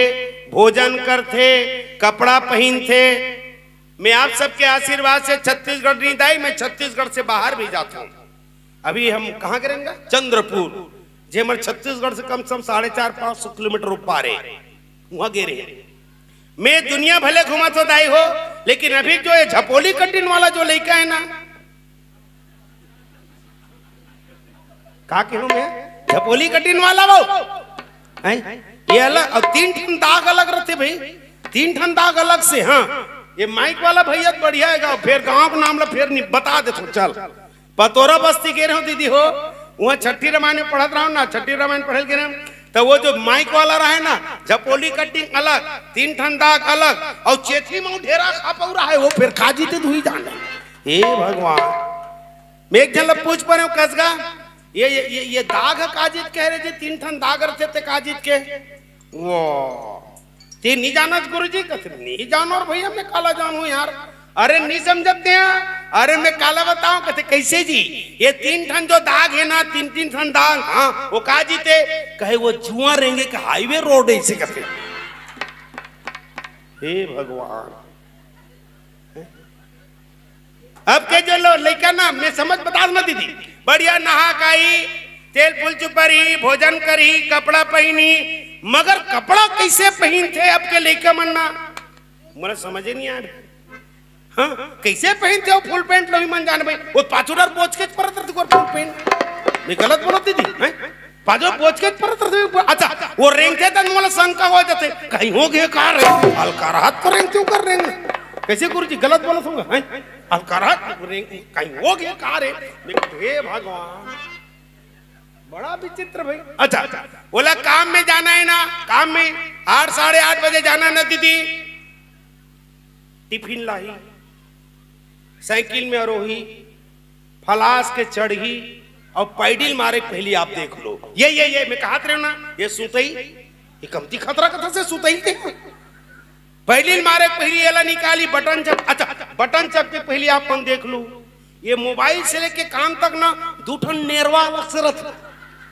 भोजन करथे, कपड़ा पहिनथे। मैं आप सबके आशीर्वाद से छत्तीसगढ़ नी दाई, मैं छत्तीसगढ़ से बाहर भी जात हों। अभी हम कहाँ के रहेन गा? चंद्रपुर, जे हमर छत्तीसगढ़ से कम से कम साढ़े चार पाँच सौ किलोमीटर ऊपर हे, उहाँ गे रहेन। मैं दुनिया भले घूमत हों दाई हो, लेकिन अभी जो ये झपोली कटिन वाला जो लइका हे ना, का केहूं मैं? झपोली कटिन वाला वो। हैं? ये अलग, अउ तीन ठन दाग अलग रहिथे भाई, तीन ठन दाग अलग से। हाँ, ये माइक वाला भैया त बढ़िया हे गा, फेर गांव के नाम ला फेर नी बता देथों। चल, पतोरा बस्ती गे रहेंव दीदी हो, उहाँ छट्ठी रमायन में पढ़त रहेंव ना, छट्ठी रमायन पढ़े ल गे रहेंव, त वो जो माइक वाला रहे ना, झपोली कटिंग अलग, तीन ठन दाग अलग, अउ चेथी म ढेरा खपउरा हे, वो फेर खा जीते दुई जान। हे भगवान, मैं एक झन ला पूछ परेंव, कस गा, ये ये ये, ये दाग ह काजित कहे रे जी, तीन ठन दाग रथे ते काजित के। वो ते नहीं जानत गुरुजी? कथे नहीं जानो रे भैया, मैं काला जानू यार। अरे नहीं समझत ते हैं। अरे मैं काला बताऊं? कथे कैसे जी? ये तीन ठन जो दाग है ना, तीन तीन ठन दाग, हाँ, वो काजित हे? कहे वो जुआ रेंगे के हाईवे रोड है, इसे कथे। हे भगवान, अब के जो लो लइका ना, मैं समझ बता ना दीदी, बढ़िया नहा काई, तेल फूल चुपरी, भोजन करी, कपड़ा पहिनी, मगर कपड़ा कैसे पहिनथे अब के लइका मन ना, मोला समझे नहीं आए। हाँ, कैसे पहिनथे वो फुल पैंट? लोही मन जान भाई, वो पाछू डर बोच के परत रथे फुल पैंट। मैं गलत बोलत दीदी, हैं? पाछू बोच के परत रथे। अच्छा, वो रेंगथे त मोला शंका हो जाथे, कहीं हो गए का रे? हल्का रात को रेंगथे, ऊपर रेंग। कैसे गुरुजी गलत बोलत होंगे, हैं? हल्का रात को रेंग, कहीं हो गए का रे? मैं कहे, हे भगवान, बड़ा विचित्र भाई। अच्छा, बोला काम में जाना है ना, काम में आठ, साढ़े आठ बजे जाना ना दीदी, टिफिन लाही, साइकिल में आरोही, फलास के चढ़ही अउ पैडिल मारे के पहिली आप देख लो। ये, ये, ये मैं कहत रहेंव ना, ये सुतई, ये कमती खतरा कथा से सुतई के। पैडिल मारे के पहिली एला निकाली, बटन चप-, अच्छा, बटन चपके पहिली आप मन देख लो। ये मोबाइल से लेके कान तक ना दू ठन नेरवा अलग से रथे।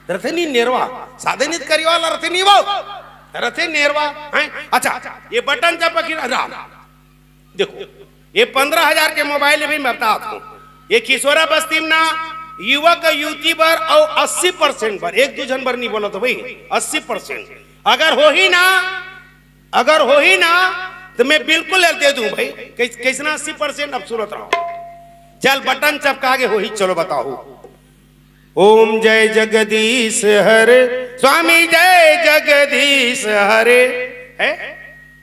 रथे नहीं नेरवा, सादे नित करिया वाला रथे नहीं वो, रथे नेरवा, हैं? अच्छा, ये बटन चपक ही राम। देखो, ये पन्द्रह हजार के मोबाइल भी मैं बतात हूँ। ये किशोरा बस्ती में ना युवक युवती बर अउ अस्सी परसेंट बर, एक दू झन बर नहीं बोलत हों भाई, अस्सी परसेंट अगर होही ना, अगर होही ना, त मैं बिल्कुल दे दूं भाई। कैस-, कैसना अस्सी परसेंट? अब सुनत रहो। चल, बटन चपका के होही, चलो बताओ। ओम जय जगदीश हरे, स्वामी जय जगदीश हरे। है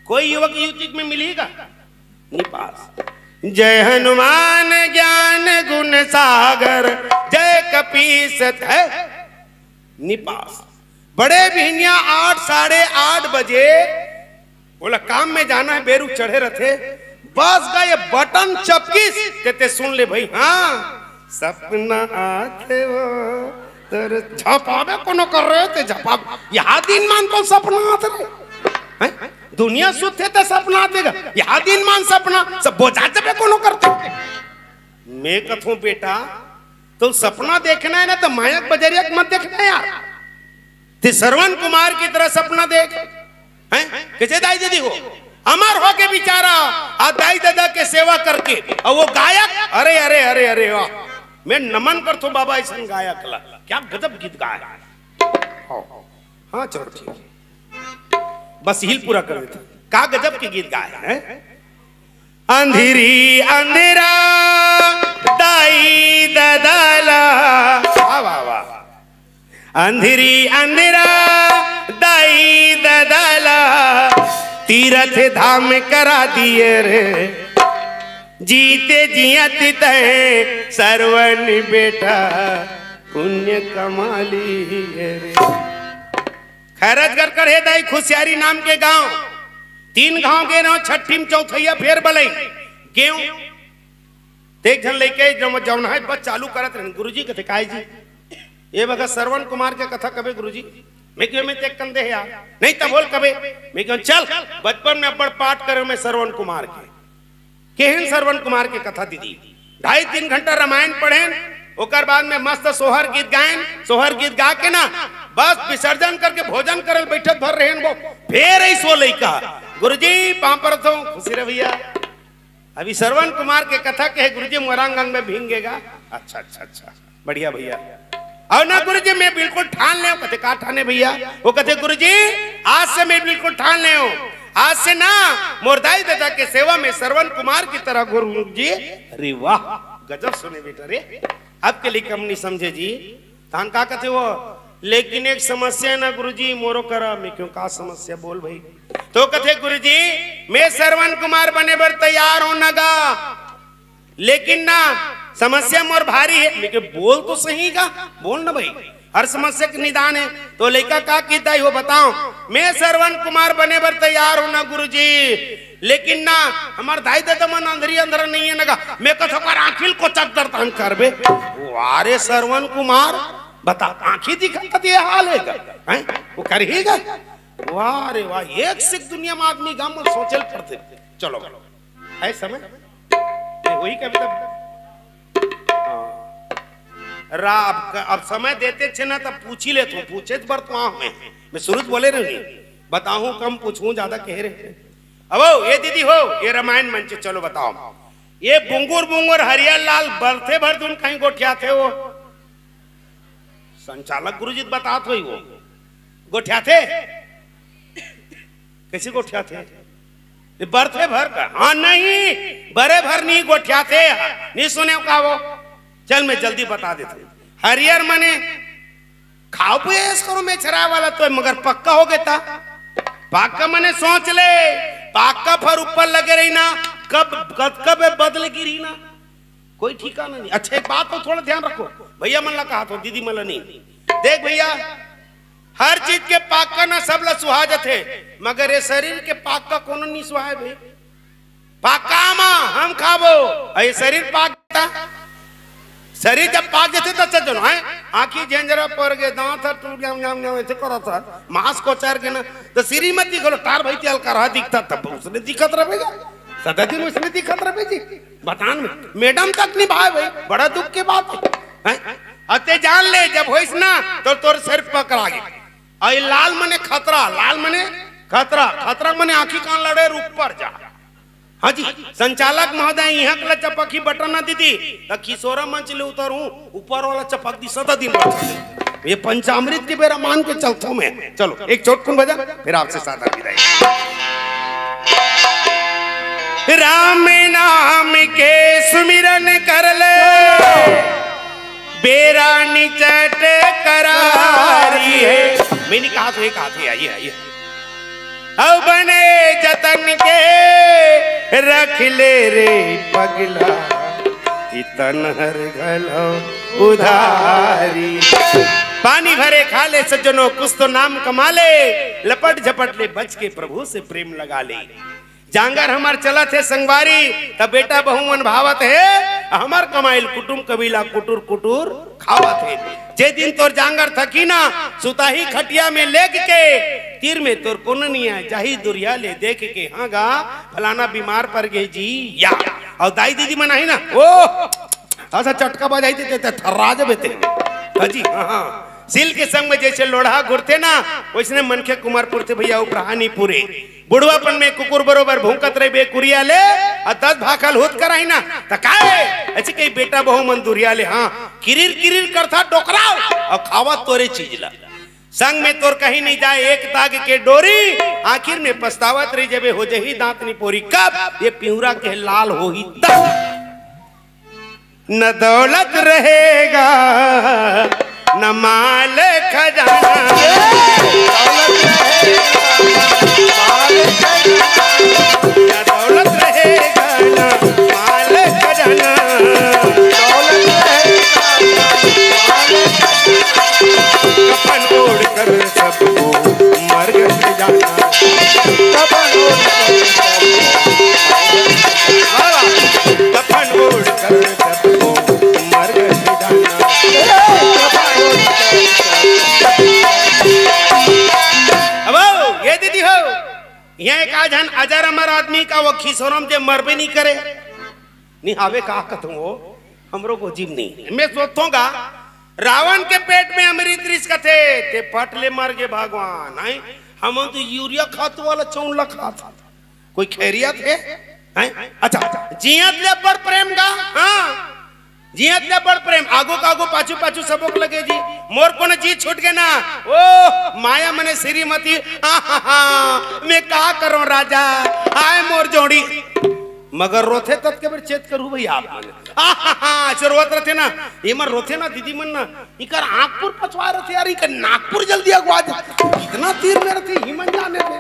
कोई युवक युवती में मिलेगा? नहीं पास। जय हनुमान ज्ञान गुण सागर, जय कपीस है। नहीं पास। बड़े बिहनिया आठ, साढ़े आठ बजे बोला काम में जाना है, बेरू चढ़े रथे। बस का ये बटन चपकिस, ते, ते सुन ले भाई, हाँ, सपना आथे वो, तेरे झपावे कोनो कर रहे ते झपावे। यहाँ दिन मान तो सपना आथे रे, हैं? दुनिया सुते ते सपना आथे गा, यहाँ दिन मान सपना, सब बोझा जबे कोनो करते। मैं कथों बेटा, तो सपना देखना है ना, तो माया के बजरिया के मत देखना यार। ते श्रवण कुमार की तरह सपना देख, हैं? कैसे दाई दीदी हो, अमर होके बेचारा, आ दाई दादा के सेवा करके, और वो गायक, अरे, अरे, अरे, अरे, वाह, मैं नमन करथों बाबा, ऐसन गायक ला, क्या गजब गीत गाय। हाँ, चलो ठीक है, बस हिल पूरा कर देते हैं। का गजब के गीत गाय हैं? अंधेरी अंधेरा दाई ददाला, वाह, वाह, वाह। अंधेरी अंधेरा दाई ददाला, तीरथ धाम करा दिए रे। जीते जियत तय सरवन बेटा, पुण्य कमाली रे। खैरतगढ़ कड़े दाई खुशियारी नाम के गांव, तीन गांव गे रहो, छठी में चौथैया फेर बलई गेव। ते एक झन लइके जब जौन है बस चालू करत रहन, गुरुजी कथे, "काय जी, ये बगा श्रवण कुमार के कथा कबे गुरुजी?" मैं कहे, "मैं ते कंदे है यार।" "नहीं तब बोल कबे।" मैं कहे, "चल, बचपन में अब्बड़ पाठ करे मैं श्रवण कुमार के।" केहेन श्रवण कुमार के कथा दीदी, ढाई तीन घंटा रामायण पढ़ेन, ओकर बाद में मस्त सोहर गीत गायन, सोहर गीत गा के ना बस विसर्जन करके भोजन करल बैठत भर रहेन वो। फेर ऐसो लइका, "गुरुजी पाँव परत हूँ।" "खुशी रह भैया।" अभी श्रवण कुमार के कथा कहे, "गुरुजी मोरांग अंग में भींगेगा।" "अच्छा, अच्छा, अच्छा, बढ़िया भैया।" "और ना गुरुजी मैं बिल्कुल ठान ले।" कथे, "का ठाने भैया?" वो कथे, "गुरुजी आज से मैं बिल्कुल ठान ले हूँ, आज से ना मोर दाई ददा के सेवा में श्रवण कुमार की तरह गुरुजी।" अरे वाह, गजब सुने बेटा रे, आपके लिए कम नहीं समझे जी। तान का कथे वो, "लेकिन एक समस्या है ना गुरुजी मोरो करा।" मैं कहे, "का समस्या बोल भाई?" तो कथे, "गुरुजी मैं श्रवण कुमार बने बर तैयार हूँ ना गा, लेकिन ना समस्या मोर भारी है।" मैं कहे, "बोल तो सही गा, बोल ना भाई, हर समस्या के निदान है।" तो लइका का किहिस, "दाई हो बताओ, मैं श्रवण कुमार बने बर तैयार हूँ ना गुरुजी, लेकिन ना हमर दाई ददा मन अंधरी अंधरा नहीं है ना गा।" मैं कथों, "ओकर आँखी ल कोचक दर तहन करबे।" "वाह रे श्रवण कुमार, बता, आंखी दिखत ये हाल हे गा, हैं? वो करही गा। वाह रे वाह, एक से एक दुनिया में आदमी गा, मन सोचे ल पड़थे। चलो, है समय? ये वही कविता। हाँ। रा-, अब, अब समय देते छे ना, तब पूछी लेथों, पूछे तो बर तो आऊं मैं। मैं शुरू से बोले रही, बताऊं कम, पूछूं ज्यादा कहे रहे। अब ओ, ये दीदी हो, ये रामायण मंच, चलो बताओ। ये बुंगुर बुंगुर हरियर लाल बरथे भर दिन कहीं गोठियाथे हो। संचालक गुरुजी तो बतात होही वो। गोठियाथे? कइसे गोठियाथे? ये बरथे भर का? हाँ, नहीं, बरे भर नहीं गोठियाथे। नहीं सुने का वो? चल, मैं जल्दी बता देता हूँ। हरियर मने खाओ पिए ऐस करो, मैं छराए वाला तो है, मगर पक्का हो गया था। पक्का मने सोच ले, पक्का फर ऊपर लगे रही ना, कब, कब, कब बदल गिरी ना, कोई ठिकाना नहीं। अच्छा, एक बात तो थोड़ा ध्यान रखो, भैया मन ला कहा थो, दीदी मन ला नहीं। देख भैया, हर चीज के पाका ना सब ला सुहा जथे, मगर ये शरीर के पाका कोनो नहीं सुहाए भाई। पाका मा हम खाबो, अउ ये शरीर पाक जाता। शरीर जब पाक जाथे त सज्जन है, आंखी झेंझरा पर गे, दांत ह टूट गया, न्याम न्याम ऐसे करत ह, मांस कोचर के ना, तो श्रीमती घलो टार भाई तेल करहा दिखता, तब उसने दिखत रहे भैया, सदा दिन उसने दिखत रहे जी। बतान में मैडम तक नहीं भाई भाई, बड़ा दुख के बात है, हैं? अते जान ले, जब होइस ना तो तोर सिर पकड़ा गे। अउ ये लाल मने खतरा, लाल मने खतरा, खतरा मने आंखी कान लड़े ऊपर जा। हाँ जी, संचालक महोदय, इहाँ के ला चपकी बटन ना दीदी, त खिसोरा मंच ले उतरू, ऊपर वाला चपक दी सदा दिन भर। ये पंचामृत के बेरा मान के चलथो मैं। चलो, एक चोटकुन भजन, फिर आपसे सादर विदाई। राम नाम के सुमिरन कर ले, बेरा निचट करारी हे। मैं नहीं कहा तो, ये कहा तो, आइए, आइए। अउ बने जतन के रख ले रे पगला, कि तन हर घलो उधारी। पानी भरे खा ले सज्जनो, कुछ तो नाम कमा ले, लपट झपट ले बच के प्रभु से प्रेम लगा ले। जांगर हमर चलत हे संगवारी, त बेटा बहू मन भावत हे, हमर कमाइल कुटुम कबीला कुटुर कुटुर खावत हे। जे दिन तोर जांगर थकी ना, सुताही खटिया में लेग के, तीर में तोर कोनो नइ आय, जाही दुरिहा ले देख के, हाँ गा, फलाना बीमार पर गे जी, या। अउ दाई दीदी मन आही ना, ओ, अइसा चटका बजाही ते, ते, ते थर्रा जबे ते। हाँ जी, हाँ, हाँ। सील के संग में जइसे लोढ़ा घुरथे ना, वइसने मनखे कुमर पुरथे भइया, उपरहा नइ पुरे। बुढ़वापन में कुकुर बरोबर भूंकत रहिबे कुरिया ले, अउ दस भाखा ल हुत कराही ना, त काय? अइसे कही बेटा बहू मन दुरिहा ले, हाँ, किरिर किरिर करथा डोकरा, अउ खावत तोरे चीज ला। संग में तोर कहीं नइ जाय एक ताग के डोरी, आखिर में पछतावत रहि जबे हो जही दांत निपोरी। कब? ये पिंवरा के लाल होही तब। न दौलत रहेगा, न माल खजाना। न दौलत रहेगा, न माल खजाना। कफन ओढ़ कर सबको मर गए जाना। कफन ओढ़ कर सबको, कफन ओढ़ कर सबको मर गए जाना। अब ये दीदी हो, इहाँ एक आध झन अजर अमर आदमी का वो खिसोरम जे मरबे नइ करे। नइ हावे का कथों वो, हमरो को जीव नइ। मैं सोचथों गा, रावण के पेट में अमृत रिस कथे, ते फट ले मर गे भगवान, हैं? हमन तो यूरिया खातू वाला चौंला खात हन। कोई खैरियत हे? हैं? अच्छा, जियत ले बड़ प्रेम गा, हाँ। जियत ले बड़ प्रेम, आगू का आगू, पाछू पाछू सबो के लगे जी। मोर कोनो जी छूट गे ना, ओ, माया मने श्रीमती, आहाहा, मैं का करों राजा, हाय मोर जोड़ी। मगर रोथे तब के बेर चेत करू भई आप मन। आहाहा, अइसे रोवत रथे ना, ये मन रोथे ना, दीदी मन ना, इकर आँखपुर पछवाय रथे यार, इकर नागपुर जल्दी अगवा जा। कितना तीर में रथे, ही मन जाने थे।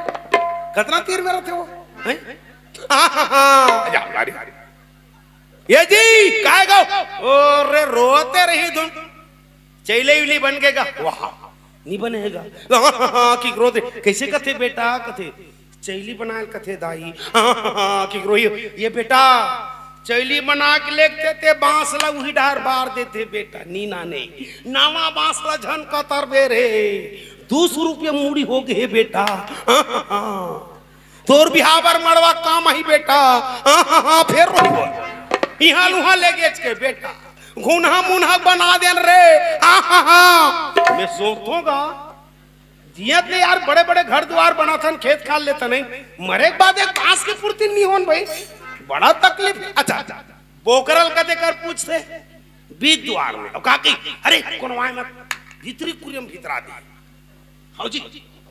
कितना तीर में रथे वो, हैं? आहाहा, जा, गाड़ी, गाड़ी। ये जी, काय गो? ओ रे, रोते रही धुन। चैले उली बन गे गा? वाह, नइ बने हे गा। कि रोते, कइसे कथे बेटा? कथे, चैली बनायल कथे दाई। कि रोही, ये बेटा, चैली बना के लेगथे ते बांस ला उही डहर बार देथे बेटा, नीना नहीं। नवा बांस ला झन कतरबे रे, दू सौ रुपया मूड़ी हो गे बेटा। तोर बिहाव बर मड़वा काम आही बेटा। फेर रोई बोल, इहां ले उहां लेगेच के बेटा, घुनहा मुनहा बना देन रे। मैं सोचथों गा, जियत ले यार बड़े बड़े घर दुवार बनाथन, खेत खार लेथन, नहीं मरे के बाद एक बांस के पुरती नहीं होन भाई, बड़ा तकलीफ हे। अच्छा, बोकरा ल कते कर पूछथे, बीच दुवार में, अउ का कही, अरे कोनो आय मत, भीतरी कुरिया म भीतरा दे। हव जी,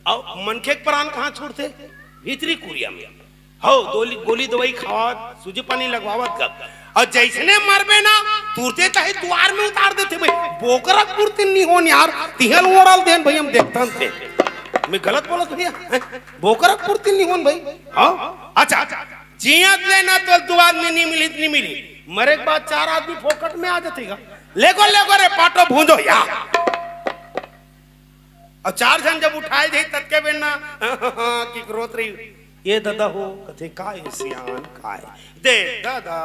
अउ मनखे के परान कहां छूटथे? भीतरी कुरिया में। हव, गोली, गोली दवाई खवावत, सूजी पानी लगवावत गा। अउ जइसने मरबे ना, तुरते तही दुवार में उतार देथे भाई। बोकरा के पुरती नहीं होन यार, तिहां ल ओढ़ा ल देन भाई, हम देखथन ते। मैं गलत बोलत हंव भैया? हैं? बोकरा के पुरती नहीं होन भाई। हव? अच्छा, जियत ले ना तो दू आदमी नहीं मिली, नहीं मिली। मरे के बाद चार आदमी फोकट में आ जाथे गा। लेगो, लेगो रे पाटो भूंजो या। अउ चार झन जब उठाय जाही, ततके बेर ना कि रोत रही, "ए ददा हो," कथे, "का ए सियान, का ए?" दे ददा,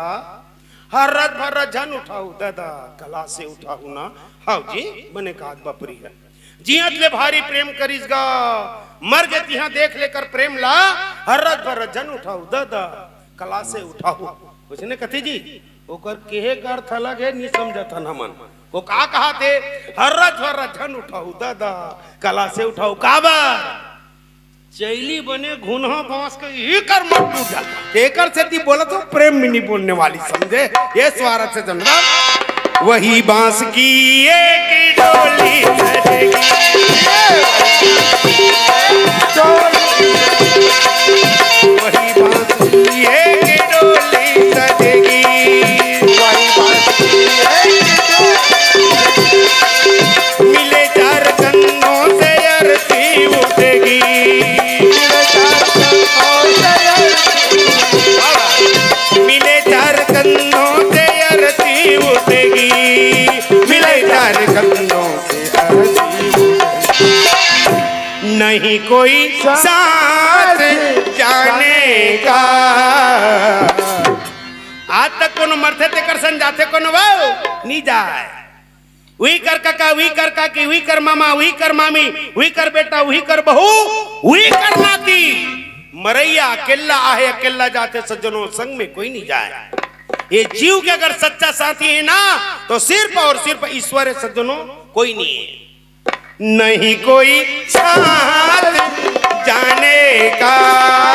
हर रात भर रात झन उठाहू ददा, कला से उठाहू ना। हव जी, बने कात बपरी हे। जियत ले भारी प्रेम करिस गा, मर गे तिहां देख लेकर प्रेम ला, हर रात भर रात झन उठाहू ददा, कला से उठाहू। ओइसने कथे जी, ओकर केहे के अर्थ अलग हे, नी समझत हन हमन। ओ का कहाथे, हर रात भर रात झन उठाहू ददा, कला से उठाहू। काबर? चैली बने घुनहा बांस के इही कर मत टूट जा। एकर सेती बोलत हंव, प्रेम में नहीं बोलने वाली, समझे? ये स्वार्थ से जनता। वही बांस की एक डोली सजेगी। वही बांस की एक डोली सजेगी। वही बांस की एक डोली। मिले चार कंधों से अर्थी उठेगी। मिले चार कंधों से अर्थी उठेगी। मिले चार कंधों से अर्थी उठेगी। नहीं कोई साथ जाने का। आज तक कोनो मरथे तेकर संग जाथे कोनो वो नी जाय। उही कर कका, उही कर काकी, उही कर मामा, उही कर मामी, उही कर बेटा, उही कर बहू, उही कर नाती। मरइया अकेल्ला आहे, अकेल्ला जाथे सज्जनों, संग में कोई नहीं जाय। ये जीव के अगर सच्चा साथी हे ना, तो सिर्फ और सिर्फ ईश्वर हे सज्जनों, कोई नहीं हे। नहीं कोई साथ जाने का।